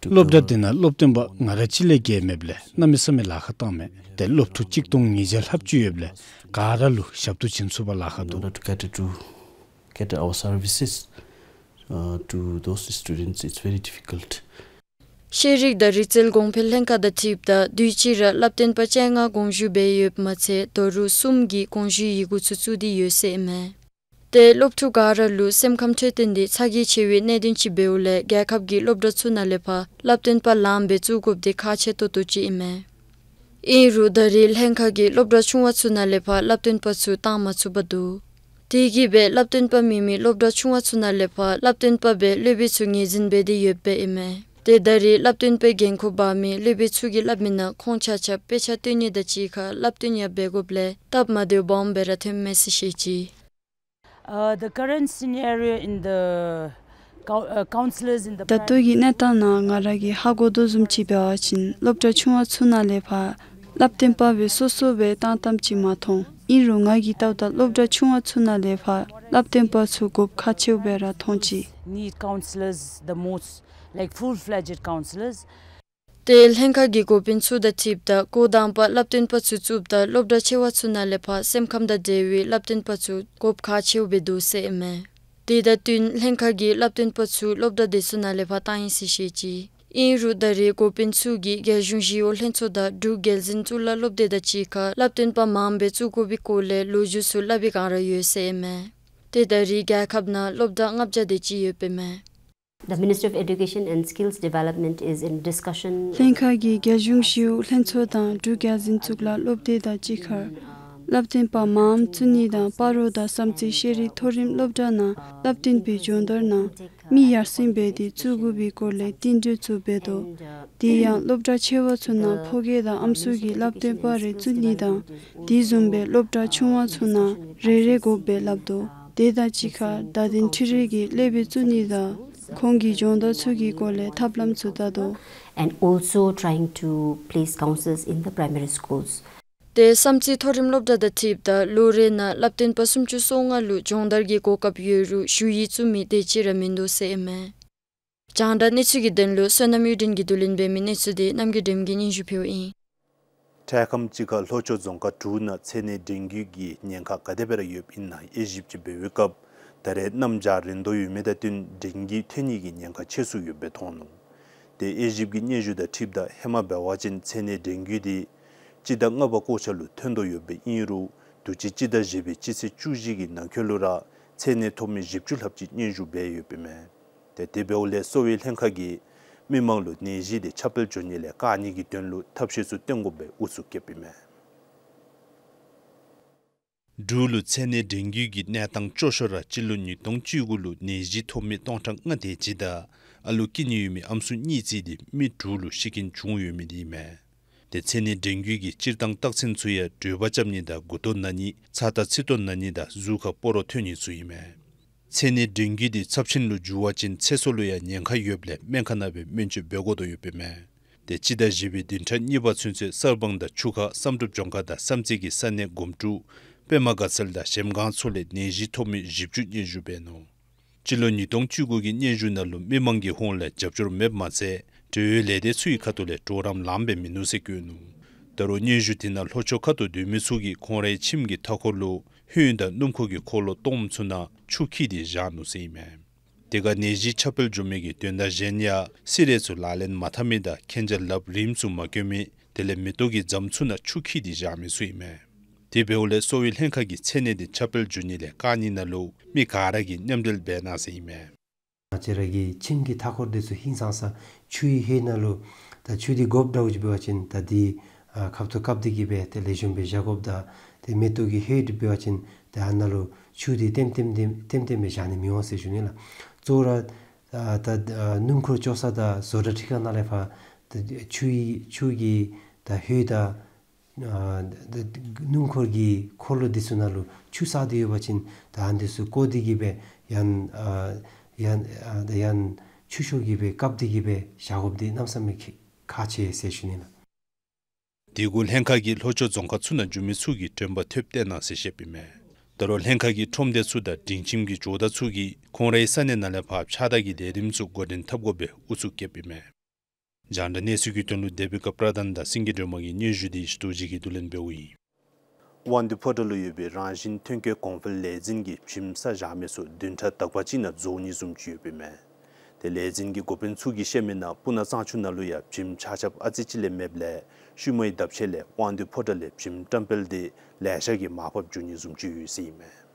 to cover. སློབ་གྲྭ་འདི་ནང་སློབ་སྟོན་པ་ང་ར་གཅིག་ལས་བརྒལ་མེདཔ་ལས་གནམ་མེད་ས་མེད་ལཱ་ཁག་བཏངམ་མས། ཏེ་སློབ་ཕྲུག་གཅིག་སྟོང་ཉིས་བརྒྱ་ལྷགཔ་ཅིག་ཡོདཔ་ལས་ག་ར་ལུ་ཞབས་ཏོག་བྱིན་ཚུགས་པར་ལཱ་ཁག་འདུག། In order to cater to, cater our services, uh, to those students, it's very difficult. ཤེས་རིག་དང་རིག་རྩལ་གོང་འཕེལ་ལྷན་ཁག་དང་འཁྲིལཝ་ད་དུས་ཅི་ར་བསླབ་སྟོན་པ་བཅོ་ལྔ་དགོངས་ཞུ་འབད་ཡོདཔ་མ་ཚད་ད་རུང་གསུམ་གྱིས་དགོངས་ཞུའི་ཡི་གུ་ཚུ་བཙུགས་ཏེ་ཡོད་ཟེར་ཨིན་མས། ཏེ་སློབ་ཕྲུག་ག་ར་ལུ་སེམས་ཁམས་འཕྲོད་བསྟེན་འདི་ཚ་གྱང་ཆེ་བའི་གནད་དོན་ཅིག་འབདཝ་ལས་རྒྱལ་ཁབ་ཀྱི་སློབ་གྲྭ་ཚུ་ནང་ལས་ཕར་བསླབ་སྟོན་པ་ལངམ་སྦེ་བཙུགས་དགོཔ་འདི་ཁག་ཆེ་ཏོག་ཏོ་ཅིག་ཨིན་མས། ཨིན་རུང་ད་རེས་ལྷན་ཁག་གིས་སློབ་གྲྭ་ཆུང་བ་ཚུ་ནང་ལས་ཕར་བསླབ་སྟོན་པ་ཚུ་བཏང་མ་ཚུགས་པར་འདུག། དེ་གིས་སྦེ་བསླབ་སྟོན་པ་མེད་མི་སློབ་གྲྭ་ཆུང་བ་ཚུ་ནང་ལས་ཕར་བསླབ་སྟོན་པ་སྦེ་སློབ་དཔོན་ཚུ་ངོས་འཛིན་འབད་དེ་ཡོདཔ་ཨིན་མས། ཏེ་ད་རེས་བསླབ་སྟོན་པའི་འགན་ཁུར་འབག་མི་སློབ་དཔོན་ཚུ་གིས་སླབ་མིའི་ནང་ཁོང་ཆ་ཁྱབ་དཔེ་ཆ་སྟོན་ནི་དང་གཅིག་ཁར་བསླབ་སྟོན་ཡང་འབད་དགོཔ་ལས་སྟབས་མ་བདེཝ་སྦོམ་སྦེ་ར་ཐོནམ་མས་ཟེར་བཤད་ཅི། Uh, the current scenario in the cou- uh, counselors in the ད་ལྟོ་གི་གནས་སྟངས་ནང་ང་ར་གིས་ཧ་གོ་དོ་བཟུམ་ཅིག་འབད་བ་ཅིན་སློབ་གྲྭ་ཆུང་བ་ཚུ་ནང་ལས་ཕར་བསླབ་སྟོན་པ་སྦེ་སོ་སོ་སྦེ་བཏང་བཏངམ་ཅིག་མ་མཐོང་། ཨིན་རུང་ང་གིས་བལྟཝ་ད་སློབ་གྲྭ་ཆུང་བ་ཚུ་ནང་ལས་ཕར་བསླབ་སྟོན་པ་ཚུ་དགོཔ་ཁག་ཆེཝ་སྦེ་ར་མཐོང་ཅི། Need counselors the most, like full-fledged counselors. ཏེ་ལྷན་ཁག་གི་འགོ་དཔོན་ཚུ་དང་འཁྲིལཝ་ད་འགོ་དང་པ་བསླབ་སྟོན་པ་ཚུ་བཙུགསཔ་ད་སློབ་གྲྭ་ཆེ་བ་ཚུ་ནང་ལས་ཕར་སེམས་ཁམས་དང་འབྲེལ་བའི་བསླབ་སྟོན་པ་ཚུ་དགོཔ་ཁག་ཆེཝ་སྦེ་འདུག་ཟེར་ཨིན་མས། དེ་དང་བསྟུན་ལྷན་ཁག་གིས་བསླབ་སྟོན་པ་ཚུ་སློབ་གྲྭ་དེ་ཚུ་ནང་ལས་ཕར་བཏང་ཡི་ཟེར་བཤད་ཅི། ཨིན་རུང་ད་རེས་འགོ་དཔོན་ཚུ་གིས་རྒྱལ་གཞུང་ཞི་གཡོག་ལྷན་ཚོགས་དང་འབྲུག་རྒྱལ་འཛིན་གཙུག་ལག་སློབ་སྡེ་དང་གཅིག་ཁར་བསླབ་སྟོན་པ་མངམ་སྦེ་བཙུགས་དགོ་པའི་སྐོར་ལས་ལོ་རྒྱུས་ཚུ་སླབ་པའི་བསྒང་ར་ཡོད་ཟེར་ཨིན་མས། ཏེ་ད་རེས་རྒྱལ་ཁབ་ནང་སློབ་གྲྭ་ལྔ་བརྒྱ་དེ་ཅིག་ཡོདཔ་ཨིན་མས། The Ministry of Education and Skills Development is in discussion. ལྷན་ཁག་གིས་རྒྱལ་གཞུང་ཞི་གཡོག་ལྷན་ཚོགས་དང་འབྲུག་རྒྱལ་འཛིན་གཙུག་ལག་སློབ་སྡེ་དང་གཅིག་ཁར་བསླབ་སྟོན་པ་མངམ་བཙུགས་ནི་དང་སྤ་རོ་དང་བསམ་རྩེ་ཤེས་རིག་མཐོ་རིམ་སློབ་གྲྭ་ནང་བསླབ་སྟོན་པའི་སྦྱོང་བརྡར་ནང་མི་ཡར་སེང་འབད་དེ་བཙུགས་དགོ་པའི་སྐོར་ལས་བསྟུན་གྲོས་ཚུ་འབད་དོ། དེ་ཡང་སློབ་གྲྭ་ཆེ་བ་ཚུ་ནང་ཕོ་སྐྱེས་དང་ཨམ་སྲུ་གི་བསླབ་སྟོན་པ་རེ་བཙུགས་ནི་དང་དེ་བཟུམ་སྦེ་སློབ་གྲྭ་ཆུང་བ་ཚུ་ནང་རེ་རེ་དགོཔ་སྦེ་སླབ་དོ། དེ་དང་གཅིག་ཁར་བརྡ་དོན་འཕྲུལ་རིག་གི་སློབ་དཔོན་བཙུགས་ནི་དང་ཁོང་གི་སྦྱོང་བརྡར་ཚུ་གི་སྐོར་ལས་ཐབས་ལམ་ཚུ་བལྟ་དོ། And also trying to place counsellors in the primary schools. ཏེ་བསམ་རྩེ་མཐོ་རིམ་སློབ་གྲྭ་དང་འཁྲིལཝ་ད་ལོ་རེ་ནང་བསླབ་སྟོན་པ་སུམ་ཅུ་སོ་ལྔ་ལུ་སྦྱོང་བརྡར་གྱི་གོ་སྐབས་ཡོད་རུང་ཞུ་ཡིག་བཙུགས་མི་དེ་ཅིག་ར་མིན་འདུག་ཟེར་ཨིན་མས། རྒྱང་བསྒྲགས་གནས་ཚུལ་གྱི་དོན་ལུ་བསོད་ནམས་གཡུ་སྒྲོན་གྱིས་བསྡུ་ལེན་འབད་མི་གནས་ཚུལ་དེ་རྣམ་རྒྱལ་སྒྲོལ་མ་གིས་སྙན་ཞུ་ཕུལཝ་ཨིན། འཕྲལ་ཁམས་ཅིག་ཁར་ལྷོ་ཕྱོགས་རྫོང་ཁག་དྲུག་ནང་ཚད་ནད་ཌེང་གི་གི་ཉེན་ཁ་ག་དེ་སྦེ་ར་ཡོདཔ་ཨིན་ན་དབྱེ་ཞིབ་ཅིག་འབད་བའི་སྐབས་ད་རེས་གནམ་བྱཱར་རན་དོ་ཡོད་མི་དང་བསྟུན་ཌེང་གི་ཐོན་ནི་གི་ཉེན་ཁ་ཆེ་སུ་ཡོདཔ་སྦེ་མཐོང་ནུག། ཏེ་དབྱེ་ཞིབ་ཀྱི་སྙན་ཞུ་དང་འཁྲིལཝ་ད་ཧེ་མ་འབད་བ་ཅིན་ཚད་ནད་ཌེང་གི་དེ་སྤྱི་ཟླ་ལྔ་པ་འགོ་ཆ་ལུ་ཐོན་དོ་ཡོདཔ་སྦེ་ཨིན་རུང་དུས་ཅི་སྤྱི་ཟླ་བཞི་པའི་སྤྱི་ཚེས་བཅུ་བཞི་གི་ནང་འཁོད་ལུ་ར་ཚད་ནད་ཐོབ་མི་བཞི་བཅུ་ལྷགཔ་ཅིག་སྙན་ཞུ་འབད་ཡོདཔ་ཨིན་མས། ཏེ་དེ་འབདཝ་ལས་གསོ་བའི་ལྷན་ཁག་གིས་མི་མང་ལུ་ནད་གཞི་དེ་ཁྱབ་སྤེལ་འགྱོ་ནི་ལས་བཀག་ནི་གི་དོན་ལུ་ཐབས་ཤེས་ཚུ་བཏོན་དགོཔ་སྦེ་ཨུ་ཚུགས་བསྐྱེདཔ་ཨིན་མས། འབྲུག་ལུ་ཚད་ནད་ཌེང་གི་གི་གནས་སྟངས་སྐྱོ་ཤོས་ར་སྤྱི་ལོ་ཉིས་སྟོང་བཅུ་དགུ་ལུ་ནད་གཞི་ཐོབ་མི་སྟོང་ཕྲག་ལྔ་དེ་ཅིག་དང་ཨ་ལུ་སྐྱེ་ནི་ཡོད་མི་ཨམ་སྲུ་གཉིས་བརྩིས་ཏེ་མི་དྲུག་ལུ་ཤི་རྐྱེན་བྱུང་ཡོད་མི་དེ་ཨིན་མས། ཏེ་ཚད་ནད་ཌེང་གི་གི་སྤྱིར་བཏང་རྟགས་མཚན་ཚུ་ཡང་དྲོད་འབར་རྐྱབ་ནི་དང་མགུ་ཏོ་ན་ནི་ཚ་དང་ཚིགས་ཏོ་ན་ནི་དང་གཟུགས་ཁར་སྤོ་རོ་ཐོན་ནི་ཚུ་ཨིན་མས། ཚད་ནད་ཌེང་གི་དེ་ཚབས་ཆེན་ལུ་འགྱུར་བ་ཅིན་ཚེ་སྲོག་ལུ་ཡང་ཉེན་ཁ་ཡོདཔ་ལས་སྨན་ཁང་ནང་སྦེ་སྨན་བཅོས་འབད་དགོ་དོ་ཡོདཔ་ཨིན་མས། ཏེ་སྤྱི་ཟླ་བཞི་པའི་བདུན་ཕྲག་གཉིས་པ་ཚུན་ཚོད་གསར་སྤང་དང་ཆུ་ཁ་བསམ་གྲུབ་ལྗོངས་མཁར་དང་བསམ་རྩེ་གི་ས་གནས་སྒོམ་ཀྲུ་པདྨ་དགའ་ཚལ་དང་གཞལམ་སྒང་ཚུ་ལས་ནད་གཞི་ཐོབ་མི་བཞི་བཅུ་སྙན་ཞུ་འབད་ནུག། སྤྱི་ལོ་ཉིས་སྟོང་བཅུ་དགུ་གི་སྙན་ཞུ་ནང་ལུ་མི་མང་གི་ཧོངས་ལས་རྒྱབ་སྐྱོར་མེདཔ་མ་ཚད་འབྲེལ་ཡོད་ལས་སྡེ་ཚུ་གི་ཁ་ཐུག་ལས་གྲོགས་རམ་ལངམ་སྦེ་མིན་ནུག་ཟེར་བཀོད་ནུག། ད་རུང་སྙན་ཞུ་དེ་ནང་ལྷོ་ཕྱོགས་ཁ་ཐུག་སྡོད་མི་ཚུ་གིས་ཁོང་རའི་ཁྱིམ་གྱི་མཐའ་འཁོར་ལུ་ཧོད་དང་སྣུམ་འཁོར་གྱི་འཁོར་ལོ་སྟོངམ་ཚུ་ནང་ཆུ་འཁྱིལ་ཏེ་བཞག་ནུག་ཟེར་ཨིན་མས། དེ་ཁར་ནད་གཞི་ཁྱབ་སྤེལ་འགྱོ་མི་གི་དོན་དག་གཞན་ཡང་སི་རེ་ཚུ་ལག་ལེན་མ་འཐབ་མི་དང་མཁྱེན་རྒྱ་ལགཔ་རིངམ་ཚུ་མ་གྱོན་མི་དེ་ལས་མེ་ཏོག་གི་རྫམ་ཚུ་ནང་ཆུ་འཁྱིལ་ཏེ་བཞག་མི་ཚུ་ཨིན་མས། དེ་འབདཝ་ལས་གསོ་བའི་ལྷན་ཁག་གིས་ཚད་ནད་དེ་ཁྱབ་སྤེལ་འགྱོ་ནི་ལས་བཀག་ནི་ནང་ལུ་མི་ག་ར་གིས་མཉམ་འབྲེལ་འབད་གནང་ཟེར་ཨིན་མས། ང་བཅས་ར་གི་ཁྱིམ་གྱི་མཐའ་འཁོར་འདི་ཚུ་ཧིང་སངས་ས་ཆུའི་ཧོད་ནང་ལུ་ད་ཆུ་འདི་དགོཔ་འདྲཝ་ཅིག་འབད་བ་ཅིན་ད་འདི་ཨ་ཁབ་ཏུ་བཀབ་སྟེ་གི་སྦེ་དེ་ལེགས་ཤོམ་སྦེ་བཞག་དགོཔ་དང་ཏེ་མེ་ཏོག་གི་ཧོད་འདི་འབད་བ་ཅིན་ཏེ་ཨ་ནཱ་ལུ་ཆུ་འདི་ལྟེམ་ལྟེམ་ལྟེམ་ལྟེམ་སྦེ་བཞག་ནི་མི་འོང་ཟེར་ཞུ་ནི་ལགས། གཙོ་བོ་ར་ཨ་ད་ཨ་སྣུམ་འཁོར་བཅོ་ས་དང་བཟོ་གྲྭ་ཁྲི་ཁང་ནང་ལས་ཕར་ད་ཆུའི་ཆུ་གི་ད་ཧོད་དང་ཨ་ད་སྣུམ་འཁོར་གྱི་འཁོར་ལོ་འདི་ཚུ་ནང་ལུ་ཆུ་བསགས་ཏེ་ཡོད་པ་ཅིན་ད་ཨ་འདི་ཚུ་བཀོ་སྟེ་གི་སྦེ་ཡང་ཨ་ཡང་ཨ་ད་ཡང་ཆུ་ཤོག་གི་སྦེ་བཀབ་སྟེ་གི་སྦེ་བཞག་དགོཔ་འདི་གནམ་མེད་ས་མེད་ཁག་ཆེ་ཟེར་ཞུ་ནི་ལགས། དེ་གུ་ལྷན་ཁག་གིས་ལྷོ་ཕྱོགས་རྫོང་ཁག་ཚུ་ནང་འགྱོ་མི་ཚུ་གིས་དྲན་པ་ཐེབས་བཏང་གནང་ཟེར་བཤདཔ་ཨིན་མས། ད་རུང་ལྷན་ཁག་གི་ཁྲོམ་སྡེ་ཚུ་དང་སྒྲིང་ཁྱིམ་གྱི་ཇོ་བདག་ཚུ་གིས་ཁོང་རའི་ས་གནས་ནང་ལས་ཕར་ཕྱགས་བདར་གྱི་ལས་རིམ་ཚུ་འགོ་འདྲེན་འཐབ་དགོ་པའི་ཨུ་ཚུགས་བསྐྱེདཔ་ཨིན་མས། རྒྱང་བསྒྲགས་གནས་ཚུལ་གྱི་དོན་ལུ་དེ་བི་ཀ་པྲ་དཱན་དང་སེང་གེ་སྒྲོལ་མ་གི་སྙན་ཞུ་དེ་རྡོ་རྗེ་གིས་བསྡུ་ལེན་འབདཝ་ཨིན། དབང་འདུས་ཕོ་བྲང་ལུ་ཡོད་པའི་རང་བཞིན་ཐོན་སྐྱེད་གོང་འཕེལ་ལས་འཛིན་གྱིས་བྱེམ་བསག་བཞག་མི་ཚུ་བདུན་ཕྲག་དག་པ་ཅིག་ནང་རྫོགས་ནི་བཟུམ་ཅིག་ཡོདཔ་ཨིན་མས། ཏེ་ལས་འཛིན་གྱི་འགོ་དཔོན་ཚུ་གིས་བཤད་མི་ནང་སྤུ་ན་གཙང་ཆུ་ནང་ལུ་ཡང་བྱེམ་ཆག་ཆགཔ་ཨ་ཙི་ཅིག་ལས་མེདཔ་ལས་ཤུལ་མའི་ལྡབ་ཆ་ལས་དབང་འདུས་ཕོ་བྲང་ལས་བྱེམ་བཀྲམ་སྤེལ་དེ་ལེ་ཤ་གིས་མར་ཕབ་འགྱོ་ནི་བཟུམ་ཅིག་ཡོད་ཟེར་ཨིན་མས།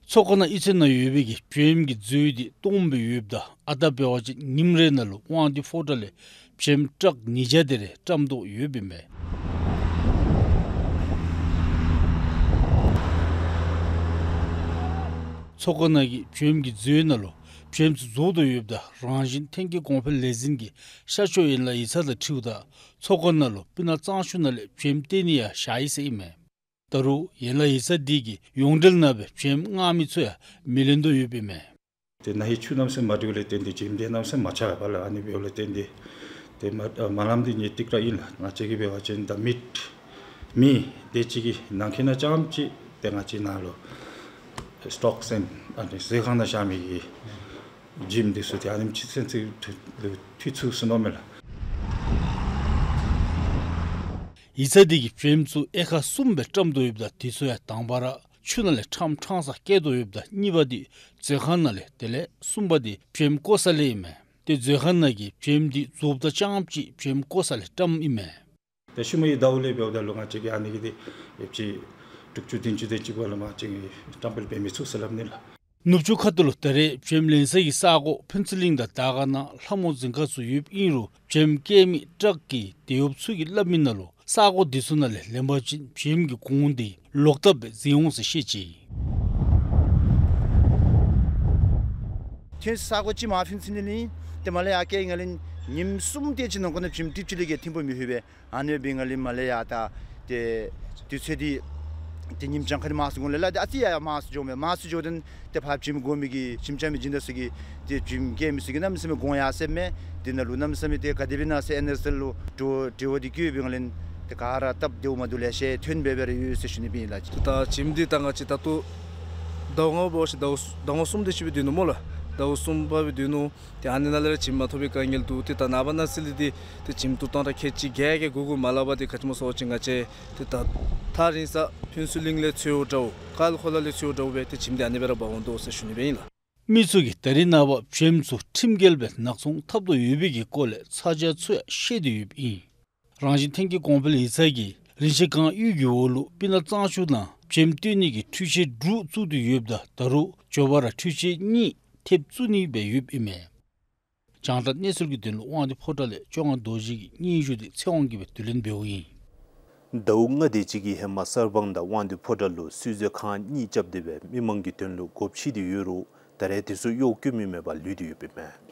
མཚོ་ཁ་ནང་གཡུས་ཚན་ནང་ཡོད་པའི་གི་བྱེམ་གྱི་མཛོད་འདི་སྟོངམ་སྦེ་ཡོདཔ་ད་ཨ་རྟག་འབད་བ་ཅིན་ཉིནམ་རེ་ནང་ལུ་དབང་འདུས་ཕོ་བྲང་ལས་བྱེམ་ཊཱག་ཉིས་བརྒྱ་དེ་རེ་བཀྲམ་དོ་ཡོདཔ་ཨིན་མས། མཚོ་ཁ་ནང་གི་བྱེམ་གྱི་མཛོད་ནང་ལུ་བྱེམ་ཚུ་རྫོགས་དོ་ཡོདཔ་ད་རང་བཞིན་ཐོན་སྐྱེད་གོང་འཕེལ་ལས་འཛིན་གྱི་ཤར་ཕྱོགས་ཡན་ལག་ཡིག་ཚང་དང་འཁྲིལཝ་ད་མཚོ་ཁ་ནང་ལུ་སྤུ་ན་གཙང་ཆུ་ནང་ལས་བྱེམ་བཏོན་ནི་ཡང་བཞག་ཡི་ཟེར་ཨིན་མས། ད་རུང་ཡན་ལག་ཡིག་ཚང་འདི་གིས་ཡོངས་འབྲེལ་ནང་སྦེ་བྱེམ་མངགས་མི་ཚུ་ཡང་མི་ལེན་དོ་ཡོདཔ་ཨིན་མས། ཏེ་ན་ཧིང་ཆུ་གནམ་མེད་ས་མེད་མ་འདྲཝ་ལས་བརྟེན་ཏེ་བྱེམ་འདི་གནམ་མེད་ས་མེད་མ་ཆག་པས་ལགས། ཨ་ནི་འབདཝ་ལས་བརྟེན་ཏེ་ཏེ་མ་མ་ལངམ་འདི་ངེས་ཏིག་ར་ཨིན་ལགས། ང་བཅས་ཀྱིས་འབད་བ་ཅིན་ད་མི་མི་དེ་ཅིག་གི་ནང་འཁོད་ནང་རྐྱངམ་ཅིག་ཏེ་ང་བཅས་ནང་ལུ་སི་ཊོག་ཟེར་ཨ་ནི་མཛོད་ཁང་ནང་བཞག་མི་གི་བྱེམ་འདི་ཚུ་ཏེ་ཨ་ནེམ་ཅིག་ཚུན་ཚོད་འཐུ་འཐུ་ཚུགས་སོ་ནུག་མས་ལགས། ཡིག་ཚང་འདི་གིས་བྱེམ་ཚུ་དབྱེ་ཁག་གསུམ་སྦེ་བཀྲམ་དོ་ཡོདཔ་ད་དེ་ཚུ་ཡང་དང་པ་ར་ཆུ་ནང་ལས་ཕྲང་ཕྲང་ས་བཀལ་དོ་ཡོདཔ་ད་གཉིས་པ་འདི་མཛོད་ཁང་ནང་ལས་དེ་ལས་གསུམ་པ་འདི་བྱེམ་བཀོ་ས་ལས་ཨིན་མས། ཏེ་མཛོད་ཁང་ནང་གི་བྱེམ་འདི་རྫོགསཔ་ད་རྐྱངམ་ཅིག་བྱེམ་བཀོ་ས་ལས་བཀྲམ་ཨིན་མས། ཏེ་ཤུལ་མའི་ཟླཝ་ལས་འབདཝ་ད་ལུ་ང་བཅས་ཀྱིས་ཨ་ནི་གི་འདི་ཡོདཔ་ཅིག་ དྲུག་ཅུ་བདུན་ཅུ་དེ་ཅིག་བར་ལུ་མ་ཅིག་བཀྲམ་སྤེལ་འབད་མི་ཚུགས་ཟེར་སླབ་ནི་ལགས། ནུབ་ཕྱོགས་ཁ་ཐུག་ལུ་ད་རེས་བྱེམ་ལེན་ས་གི་ས་གོ་ཕུན་ཚོགས་གླིང་དང་དར་དཀར་ནང་ལྷ་མོ་འཛིན་ཁང་ཚུ་ཡོདཔ་ཨིན་རུང་བྱེམ་བསྐྱལ་མི་ཊཱག་གི་དེད་གཡོགཔ་ཚུ་གིས་སླབ་མི་ནང་ལུ་ས་གོ་འདི་ཚུ་ནང་ལས་ལེན་པ་ཅིན་བྱེམ་གྱི་གོང་འདི་ལོག་བཏབ་སྦེ་འཛིན་འོང་ཟེར་བཤད་ཅི། ཐོན་ས་གོ་ཅིག་མར་ཕུན་ཚོགས་གླིང་ལས་ཏེ་མར་ལས་ཡར་བསྐྱལ་ང་ལས་ཉིནམ་གསུམ་དེ་ཅིག་ནང་འཁོད་ནང་བྱེམ་ཊིབ་ཅིག་ལས་བརྒལ་ཐོན་པ་མི་ལྷོད་པས། ཨ་ནི་སྦེ་ང་ལས་མར་ལས་ཡར་ད་ཏེ་དུས་ཚོད་འདི་ཏེ་ཉིནམ་གྱངས་ཁ་འདི་མང་སུ་འགོར་ལས་ལགས། ཏེ་ཨ་ཙི་ཡར་ཡར་མང་སུ་འགྱོཝ་མས། མང་སུ་འགྱོཝ་ད་ཏེ་ཕར་བྱེམ་དགོ་མི་གི་བྱེམ་རྐྱབ་མི་སྦྱིན་བདག་ཚུ་གིས་ཏེ་བྱེམ་བསྐྱལ་མི་ཚུ་གིས་གནམ་མེད་ས་མེད་དགོངས་ཡར་སེང་མས། དེ་ནང་ལུ་གནམ་མེད་ས་མེད་ཏེ་ག་དེ་སྦེ་ཨིན་ན་ཟེར་ཨེན་ཨེས་ཨེལ་ལུ་དྲི་དྲི་བ་འདི་བཀོད་སྦེ་ང་ལས་ཏེ་ག་ར་སྟབས་བདེཝ་མ་བདེཝ་ལེ་ཤ་ཐོན་སྦེ་སྦེ་ར་ཡོད་ཟེར་ཞུ་ནི་སྦེ་ཨིན་ལགས། ད་བྱེམ་འདི་ད་ང་བཅས་ད་ལྟོ་ཟླཝ་ལྔ་པ་འབད་ཞིནམ་ཟླཝ་ཟླཝ་ལྔ་གསུམ་དེ་ཅིག་སྦེ་སྡོད་ནུག་སྨོ་ལགས། ཟླཝ་གསུམ་པ་སྦེ་སྡོད་ནུག། ཏེ་ཨ་ནི་ནང་ལས་ར་བྱེམ་མ་ཐོབ་པའི་དཀའ་ངལ་འདུག། ཏེ་ད་ནངས་པ་གནངས་ཚེ་ལས་འདི་ཏེ་བྱེམ་བཏུབ་ཐངས་ར་ཁལ་གཅིག་བརྒྱད་བརྒྱད་དགོ་དགོ་མ་སླབ་པར་ཏེ་ག་ཅི་སྨོ་ཟེར་བ་ཅིན་ང་བཅས་ཏེ་ད་ཐག་རིང་ས་ཕུན་ཚོགས་གླིང་ལས་འཚོལཝ་འདྲཝ་ཀ་ལ་ཁོ་ལ་ལས་འཚོལཝ་འདྲཝ་སྦེ་ཏེ་བྱེམ་འདི་ཨ་ནི་སྦེ་ར་འབག་འོང་དོ་ཟེར་ཞུ་ནི་སྦེ་ཨིན་ལགས། མི་ཚུ་གིས་ད་རེས་ནངས་པ་བྱེམ་ཚུ་ཁྲིམས་འགལ་སྦེ་ནག་ཚོང་འཐབ་དོ་ཡོད་པའི་གི་སྐོར་ལས་ཚ་གྱང་ཚུ་ཡང་བཤད་དེ་ཡོདཔ་ཨིན། རང་བཞིན་ཐོན་སྐྱེད་གོང་འཕེལ་ཡིག་ཚང་གིས་རིན་ཆེན་སྒང་དབུས་ཀྱི་འོག་ལུ་སྤུ་ན་གཙང་ཆུ་ནང་བྱེམ་བཏོན་ནི་གི་འཕྲུལ་ཆས་དྲུག་བཙུགས་ཏེ་ཡོདཔ་ད་ད་རུང་མགྱོགས་པ་ར་འཕྲུལ་ཆས་གཉིས་ཐེབས་བཙུགས་ནི་སྦེ་ཡོདཔ་ཨིན་མས། རྒྱང་བསྒྲགས་གནས་ཚུལ་གྱི་དོན་ལུ་དབང་འདུས་ཕོ་བྲང་ལས་ལྕོགས་སྒང་རྡོ་རྗེ་གི་སྙན་ཞུ་འདི་ཚེ་དབང་གིས་སྦེ་བསྡུ་ལེན་འབདཝ་ཨིན། ཟླཝ་ལྔ་དེ་ཅིག་གི་ཧེ་མ་གསར་སྤང་དང་དབང་འདུས་ཕོ་བྲང་ལུ་བསིལ་མཛོད་ཁང་གཉིས་རྐྱབ་སྟེ་སྦེ་མི་མང་གི་དོན་ལུ་སྒོ་ཕྱེ་སྟེ་ཡོད་རུང་ད་རེས་དེ་ཚུ་གཡོག་བཀོལ་མི་མེད་པར་ལུས་ཏེ་ཡོདཔ་ཨིན་མས།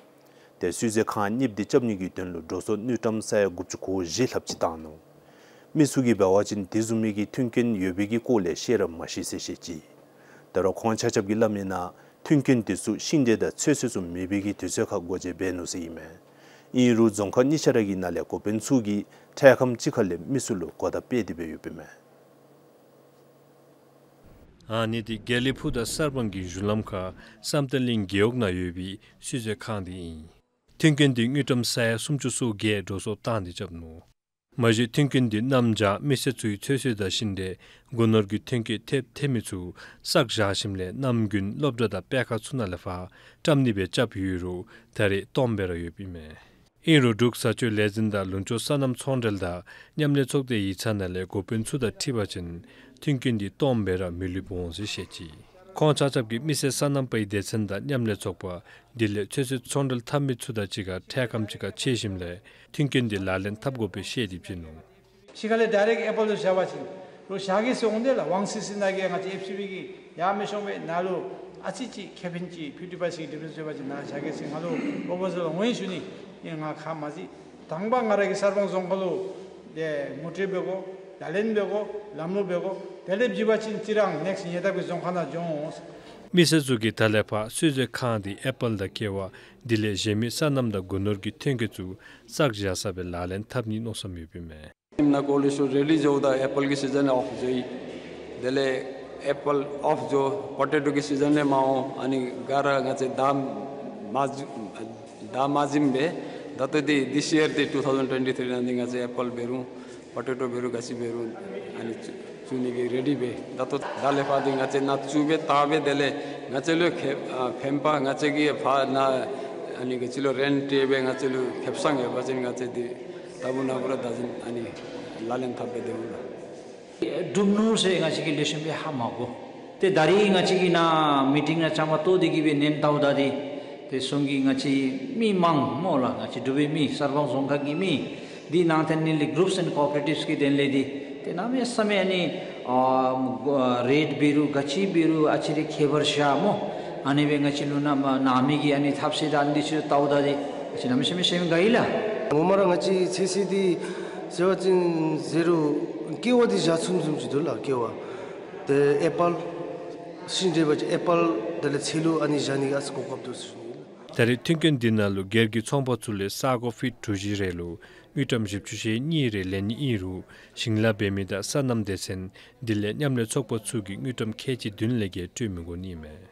ཏེ་བསིལ་མཛོད་ཁང་གཉིས་འདི་རྐྱབ་ནི་གི་དོན་ལུ་འགྲོ་སོང་དངུལ་ཀྲམ་ས་ཡ་དགུ་བཅུ་གོ་བཞི་ལྷགཔ་ཅིག་བཏང་ནུག། མི་ཚུ་གིས་འབད་བ་ཅིན་དེ་བཟུམ་མའི་གི་མཐུན་རྐྱེན་ཡོད་པའི་གི་སྐོར་ལས་ཤེས་ར་མ་ཤེས་ཟེར་བཤད་ཅི། ད་རུང་ཁོང་ཆ་ཁྱབ་ཀྱིས་སླབ་མིའི་ནང་མཐུན་རྐྱེན་དེ་ཚུ་ཤིང་འབྲས་དང་ཚོད་བསྲེ་ཚུ་མེད་པའི་གི་དུས་ཚོད་ཁར་སྒོ་འབྱེད་འབད་ནུག་ཟེར་ཨིན་མས། ཨིན་རུང་རྫོང་ཁག་གཉིས་ཆ་ར་གི་ནང་ལས་འགོ་དཔོན་ཚུ་གིས་འཕྲལ་ཁམས་ཅིག་ཁར་ལས་མི་ཚུ་ལུ་གོ་བརྡ་སྤེལ་ཏེ་སྦེ་ཡོདཔ་ཨིན་མས། ཨ་ནི་འདི་དགེ་ལེགས་ཕུག་དང་གསར་སྤང་གི་གཞུང་ལམ་ཁར་བསམ་གཏན་གླིང་རྒེད་འོག་ནང་ཡོད་པའི་བསིལ་མཛོད་ཁང་འདི་ཨིན། མཐུན་རྐྱེན་འདི་དངུལ་ཀྲམ་ས་ཡ་སུམ་ཅུ་སོ་བརྒྱད་འགྲོ་སོང་བཏང་སྟེ་རྐྱབ་ནུག། མ་གཞི་མཐུན་རྐྱེན་འདི་གནམ་བྱཱར་མི་སེར་ཚུའི་ཚོད་བསྲེ་དང་ཤིང་འབྲས་སྒོ་ནོར་གྱི་ཐོན་སྐྱེད་ཐེབས་ཐེབས་མི་ཚུ་བསགས་བཞག་ཞིནམ་ལས་གནམ་དགུན་སློབ་གྲྭ་དང་སྤེལ་ཁང་ཚུ་ནང་ལས་ཕར་བཀྲམ་ནི་སྦེ་རྐྱབ་ཡོད་རུང་ད་རེས་སྟོངམ་སྦེ་ར་ཡོདཔ་ཨིན་མས། ཨིན་རུང་འབྲུག་བཟའ་སྤྱོད་ལས་འཛིན་དང་ལུང་ཕྱོགས་སོ་ནམ་ཚོང་འབྲེལ་དང་མཉམ་ལས་ཚོགས་སྡེའི་ཡིག་ཚང་ནང་ལས་འགོ་དཔོན་ཚུ་དང་འཁྲིལ་བ་ཅིན་མཐུན་རྐྱེན་འདི་སྟོངམ་སྦེ་ར་མི་ལུས་འོང་ཟེར་བཤད་ཅི། ཁོང་ཆ་ཁྱབ་ཀྱིས་མི་སེར་སོ་ནམ་པའི་སྡེ་ཚན་དང་མཉམ་ལས་ཚོགས་པ་དེ་ལས་ཚོད་བསྲེ་ཚོང་འབྲེལ་འཐབ་མི་ཚུ་དང་གཅིག་ཁར་འཕྲལ་ཁམས་ཅིག་ཁར་ཕྱད་ཞིནམ་ལས་མཐུན་རྐྱེན་འདི་ལག་ལེན་འཐབ་དགོཔ་སྦེ་བཤད་དེ་བྱིན་ནུག། ཕྱི་ཁ་ལས་ཌའི་རེཀཊ་ཨེ་པཱལ་ལུ་བཞག་པ་ཅིན་རོགས་བཞག་གེ་ཟེར་འོང་དེས་ལགས། ཝང་སི་སི་ནང་གི་ང་བཅས་ཨེཕ་སི་བི་གིས་ཡར་མི་ཤོང་པས། ནཱ་ལུ་ཨ་ཙི་ཅིག་ཁེ་ཕན་ཅིག་ཕིཕ་ཊི་པར་སེནཊ་ཌི་ཕེ་རེནསི་འབད་བ་ཅིན་ནཱ་བཞག་གེ་ཟེར་ང་ལུ་པོ་རོ་པོ་ཟལ་འོང་ཡི་ཞུ་ནི། ཨིན་ང་ཁ་མ་ཅིག་དང་པ་ང་ར་གིས་གསར་སྤང་རྫོང་ཁག་ལུ་ཏེ་ངོ་སྤྲོད་འབད་དགོ། ལག་ལེན་འབད་དགོ། ལམ་ལུགས་འབད་དགོ། དེ་ལས་བརྩིས་པ་ཅིན་ཅིག་རང་ནེགསཊ་ཉེ་འདབས་ཀྱི་རྫོང་ཁག་ནང་འགྱོ་འོང་། མི་སེར་ཚུ་གིས་ད་ལས་ཕར་བསིལ་མཛོད་ཁང་འདི་ཨེ་པཱལ་དང་ཀེ་བ་དེ་ལས་གཞན་མི་སོ་ནམ་དང་སྒོ་ནོར་གྱི་ཐོན་སྐྱེད་ཚུ་བསགས་བཞག་ས་སྦེ་ལག་ལེན་འཐབ་ནིའི་མནོ་བསམ་ཡོདཔ་ཨིན་མས། ནཱ་ཀོ་ལི་ཤུ་རེ་ལི་འགྱོཝ་ད་ཨེ་པཱལ་གྱི་སི་ཛན་ཨོཕ་འགྱོ་ཡི། དེ་ལས་ཨེ་པཱལ་ཨོཕ་འགྱོ་པོ་ཊེ་ཊོ་གི་སི་ཛན་ལས་མར་འོང་། ཨ་ནི་ག་ར་ང་བཅས་ད་མ་བཟུམ་ད་མ་བཟུམ་སྦེ་ད་ལྟོ་འདི་ཐིསི་ཡར་འདི་ཊུ་ཐའུ་ཛེནཌ་ཊོན་ཊི་ཐིརི་ནང་འདི་ང་བཅས་ཨེ་པཱལ་འབད་རུང་པོ་ཊེ་ཊོ་འབད་རུང་ག་ཅི་འབད་རུང་ཨ་ནི་བཙུགས་ནི་གི་རེ་ཌི་སྦེ་ད་ལྟོ་ད་ལས་ཕར་འདི་ང་བཅས་ནཱ་བཙུགས་སྦེ་བཏབ་སྦེ་དེ་ལས་ང་བཅས་ལུ་ཁེ་ཨ་ཕན་པ་ང་བཅས་ཀྱིས་ཕར་ནཱ་ཨ་ནི་ག་ཅི་ལོ་རེནཊ་སྤྲོད་སྦེ་ང་བཅས་ལུ་ཁེ་སང་ཡོད་པ་ཅིན་ང་བཅས་འདི་ད་བུ་ནཱ་བུ་ར་བདག་འཛིན་ཨ་ནི་ལག་ལེན་འཐབ་སྦེ་སྡོད་འོང་ལགས། སྒྲུབ་ནུག་ཟེར་ང་བཅས་ཀྱིས་ལེགས་ཤོམ་སྦེ་ཧ་མ་གོ། ཏེ་ད་རིས་ང་བཅས་ཀྱིས་ནཱ་མི་ཊིང་ནང་བཅའ་མར་གཏོགས་ཏེ་གིས་སྦེ་ཉན་བལྟཝ་ད་འདི་ཏེ་གསུང་གིས་ང་བཅས་མི་མང་སྨོ་ལགས། ང་བཅས་འབྲུག་པའི་མི་གསར་སྤང་རྫོང་ཁག་གི་མི་འདི་ནང་འཐོན་ནི་ལས་གུ་རུབས་ཨེནཌ་ཀོ་ཨོ་པ་རེ་ཊིབས་ཀྱི་དོན་ལས་འདི་ཏེ་གནམ་མེད་ས་མེད་ཨ་ནི་ཨ་རེཊ་འབད་རུང་ག་ཅི་འབད་རུང་ཨ་ཙི་རེ་ཁྱད་པར་བཞག་སྨོ། ཨ་ནི་སྦེ་ང་བཅས་ལུ་ནཱ་མ་ནང་མི་གི་ཨ་ནི་ཐབས་ཤེས་དང་ཨ་ནི་འདི་ཚུ་བལྟཝ་ད་འདི་ང་བཅས་གནམ་མེད་ས་མེད་སེམས་དགའ་ཡི་ལགས། ངོ་མ་ར་ང་བཅས་ཚོད་བསྲེ་འདི་ཟེར་བ་ཅིན་ཟེར་རུང་ཀེ་བ་འདི་བཞག་ཚུགས་ཚུགསཔ་ཅིག་འདུག་ལགས། ཀེ་བ་ཏེ་ཨེ་པཱལ་ཤིང་འབྲས་འབད་བ་ཅིན་ཨེ་པཱལ་དེ་ལས་ཚལ་ལུ་ཨ་ནི་བཞག་ནི་གི་ཨ་ཙི་གོ་སྐབས་འདུག་ཟེར་ཞུ་ནི་ཨིན་ལགས། ད་རེས་མཐུན་རྐྱེན་འདི་ནང་ལུ་སྒེར་གྱི་ཚོང་པ་ཚུ་ལས་ས་གོ་ཕིཊ་གྲུ་བཞི་རེ་ལུ་དངུལ་ཀྲམ་བཞི་བཅུ་ཞེ་གཉིས་རེ་ལེན་ནི་ཨིན་རུང་ཞིང་ལཱ་འབད་མི་དང་སོ་ནམ་སྡེ་ཚན་དེ་ལས་མཉམ་ལས་ཚོགས་པ་ཚུ་གིས་དངུལ་ཀྲམ་ཁལ་གཅིག་བདུན་ལས་བརྒལ་སྤྲོད་མི་དགོ་ནི་ཨིན་མས།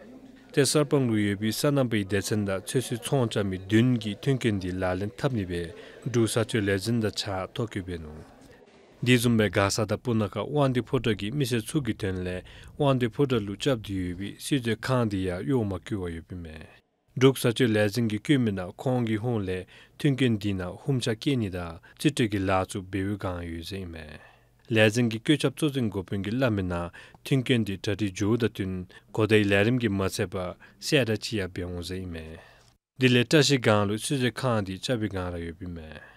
ཏེ་གསར་སྤང་ལུ་ཡོད་པའི་སོ་ནམ་པའི་སྡེ་ཚན་དང་ཚོད་བསྲེ་ཚོང་རྐྱབ་མི་བདུན་གྱིས་མཐུན་རྐྱེན་འདི་ལག་ལེན་འཐབ་ནི་སྦེ་འབྲུག་བཟའ་སྤྱོད་ལས་འཛིན་དང་གཅིག་ཁར་ཐོ་བཀོད་འབད་ནུག། དེ་བཟུམ་སྦེ་མགར་ས་དང་སྤུ་ན་ཁ་དབང་འདུས་ཕོ་བྲང་གི་མི་སེར་ཚུ་གི་དོན་ལས་དབང་འདུས་ཕོ་བྲང་ལུ་རྐྱབ་སྟེ་ཡོད་པའི་བསིལ་མཛོད་ཁང་འདི་ཡང་གཡོག་མ་བཀོལ་བར་ཡོདཔ་ཨིན་མས། འབྲུག་བཟའ་སྤྱོད་ལས་འཛིན་གྱིས་བཀོད་མི་ནང་ཁོང་གི་ཧོངས་ལས་མཐུན་རྐྱེན་འདི་ནང་ཧུམ་ཆ་བཀལ་ནི་དང་རྩིས་སྤྲོད་ཀྱི་ལཱ་ཚུ་འབད་བའི་བསྒང་ཡོད་ཟེར་ཨིན་མས། ལས་འཛིན་གྱི་བཀོད་ཁྱབ་གཙོ་འཛིན་འགོ་དཔོན་གྱིས་སླབ་མིའི་ནང་མཐུན་རྐྱེན་འདི་གྲ་སྒྲིག་འགྱོཝ་དང་བསྟུན་གོ་བརྡའི་ལས་རིམ་གྱིས་མ་ཚད་པར་གསལ་བསྒྲགས་ཅིག་ཡང་འབད་འོང་ཟེར་ཨིན་མས། དེ་ལས་བཀྲ་ཤིས་སྒང་ལུ་བསིལ་མཛོད་ཁང་འདི་རྐྱབ་པའི་སྒང་ར་ཡོདཔ་ཨིན་མས།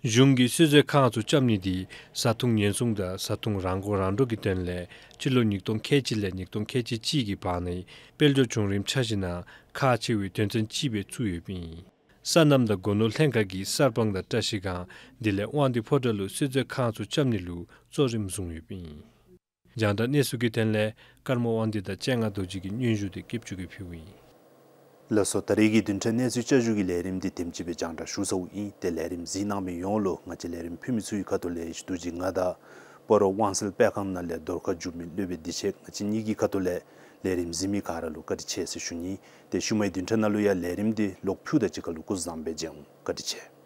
གཞུང་གིས་བསིལ་མཛོད་ཁང་ཚུ་རྐྱབ་ནི་འདི་བཟའ་འཐུང་ཉེན་སྲུང་དང་བཟའ་འཐུང་རང་མགོ་རང་འདྲོངས་ཀྱི་དོན་ལས་སྤྱི་ལོ་ཉིས་སྟོང་ཁལ་གཅིག་ལས་ཉིས་སྟོང་ཁལ་གཅིག་གཅིག་གི་བར་ནའི་དཔལ་འབྱོར་བྱུང་རིམ་ཆ་བཞག་ན་ཁག་ཆེ་བའི་དོན་ཚན་ཅིག་སྦེ་བརྩིཝ་ཡོདཔ་ཨིན། སོ་ནམ་དང་སྒོ་ནོར་ལྷན་ཁག་གིས་གསར་སྤང་དང་བཀྲ་ཤིས་སྒང་དེ་ལས་དབང་འདུས་ཕོ་བྲང་ལུ་བསིལ་མཛོད་ཁང་ཚུ་རྐྱབ་ནི་ལུ་གཙོ་རིམ་བཟུང་ཡོདཔ་ཨིན། རྒྱང་བསྒྲགས་གནས་ཚུལ་གྱི་དོན་ལས་ཀརྨ་དབང་འདུས་དང་སྤྱན་སྔ་རྡོ་རྗེ་གི་སྙན་ཞུ་འདི་སྐྱིདཔ་ཆུ་གིས་ཕུལཝ་ཨིན། ལགས་སོ། ད་རེས་ཀྱི་བདུན་ཕྲག་གནས་ཚུལ་བསྐྱར་ཞུ་གི་ལས་རིམ་འདི་དེམ་ཅིག་སྦེ་རྒྱང་བསྒྲགས་ཞུ་ཚརཝ་ཨིན། ཏེ་ལས་རིམ་གཟིགས་གནང་མི་ཡོངས་ལུ་ང་བཅས་ལས་རིམ་ཕུལ་མི་ཚུ་གི་ཁ་ཐུག་ལས་ཡེ་ཤེས་རྡོ་རྗེ་ང་དང་སྤ་རོ་དབང་གསལ་སྤེལ་ཁང་ནང་ལས་རྫོང་ཁ་བཞུགས་མི་སློབ་དཔོན་བདེ་ཆེན་ང་བཅས་གཉིས་ཀྱི་ཁ་ཐུག་ལས་ལས་རིམ་གཟིགས་མི་ག་ར་ལུ་བཀའ་དྲིན་ཆེ་ཟེར་ཞུ་ནི། ཏེ་ཤུལ་མའི་བདུན་ཕྲག་ནང་ལུ་ཡང་ལས་རིམ་འདི་ལོག་ཕུལཝ་ད་གཅིག་ཁར་ལུ་སྐུ་གཟུགས་བཟང་པོ་སྦེ་མཇལ་འོང་། བཀའ་དྲིན་ཆེ།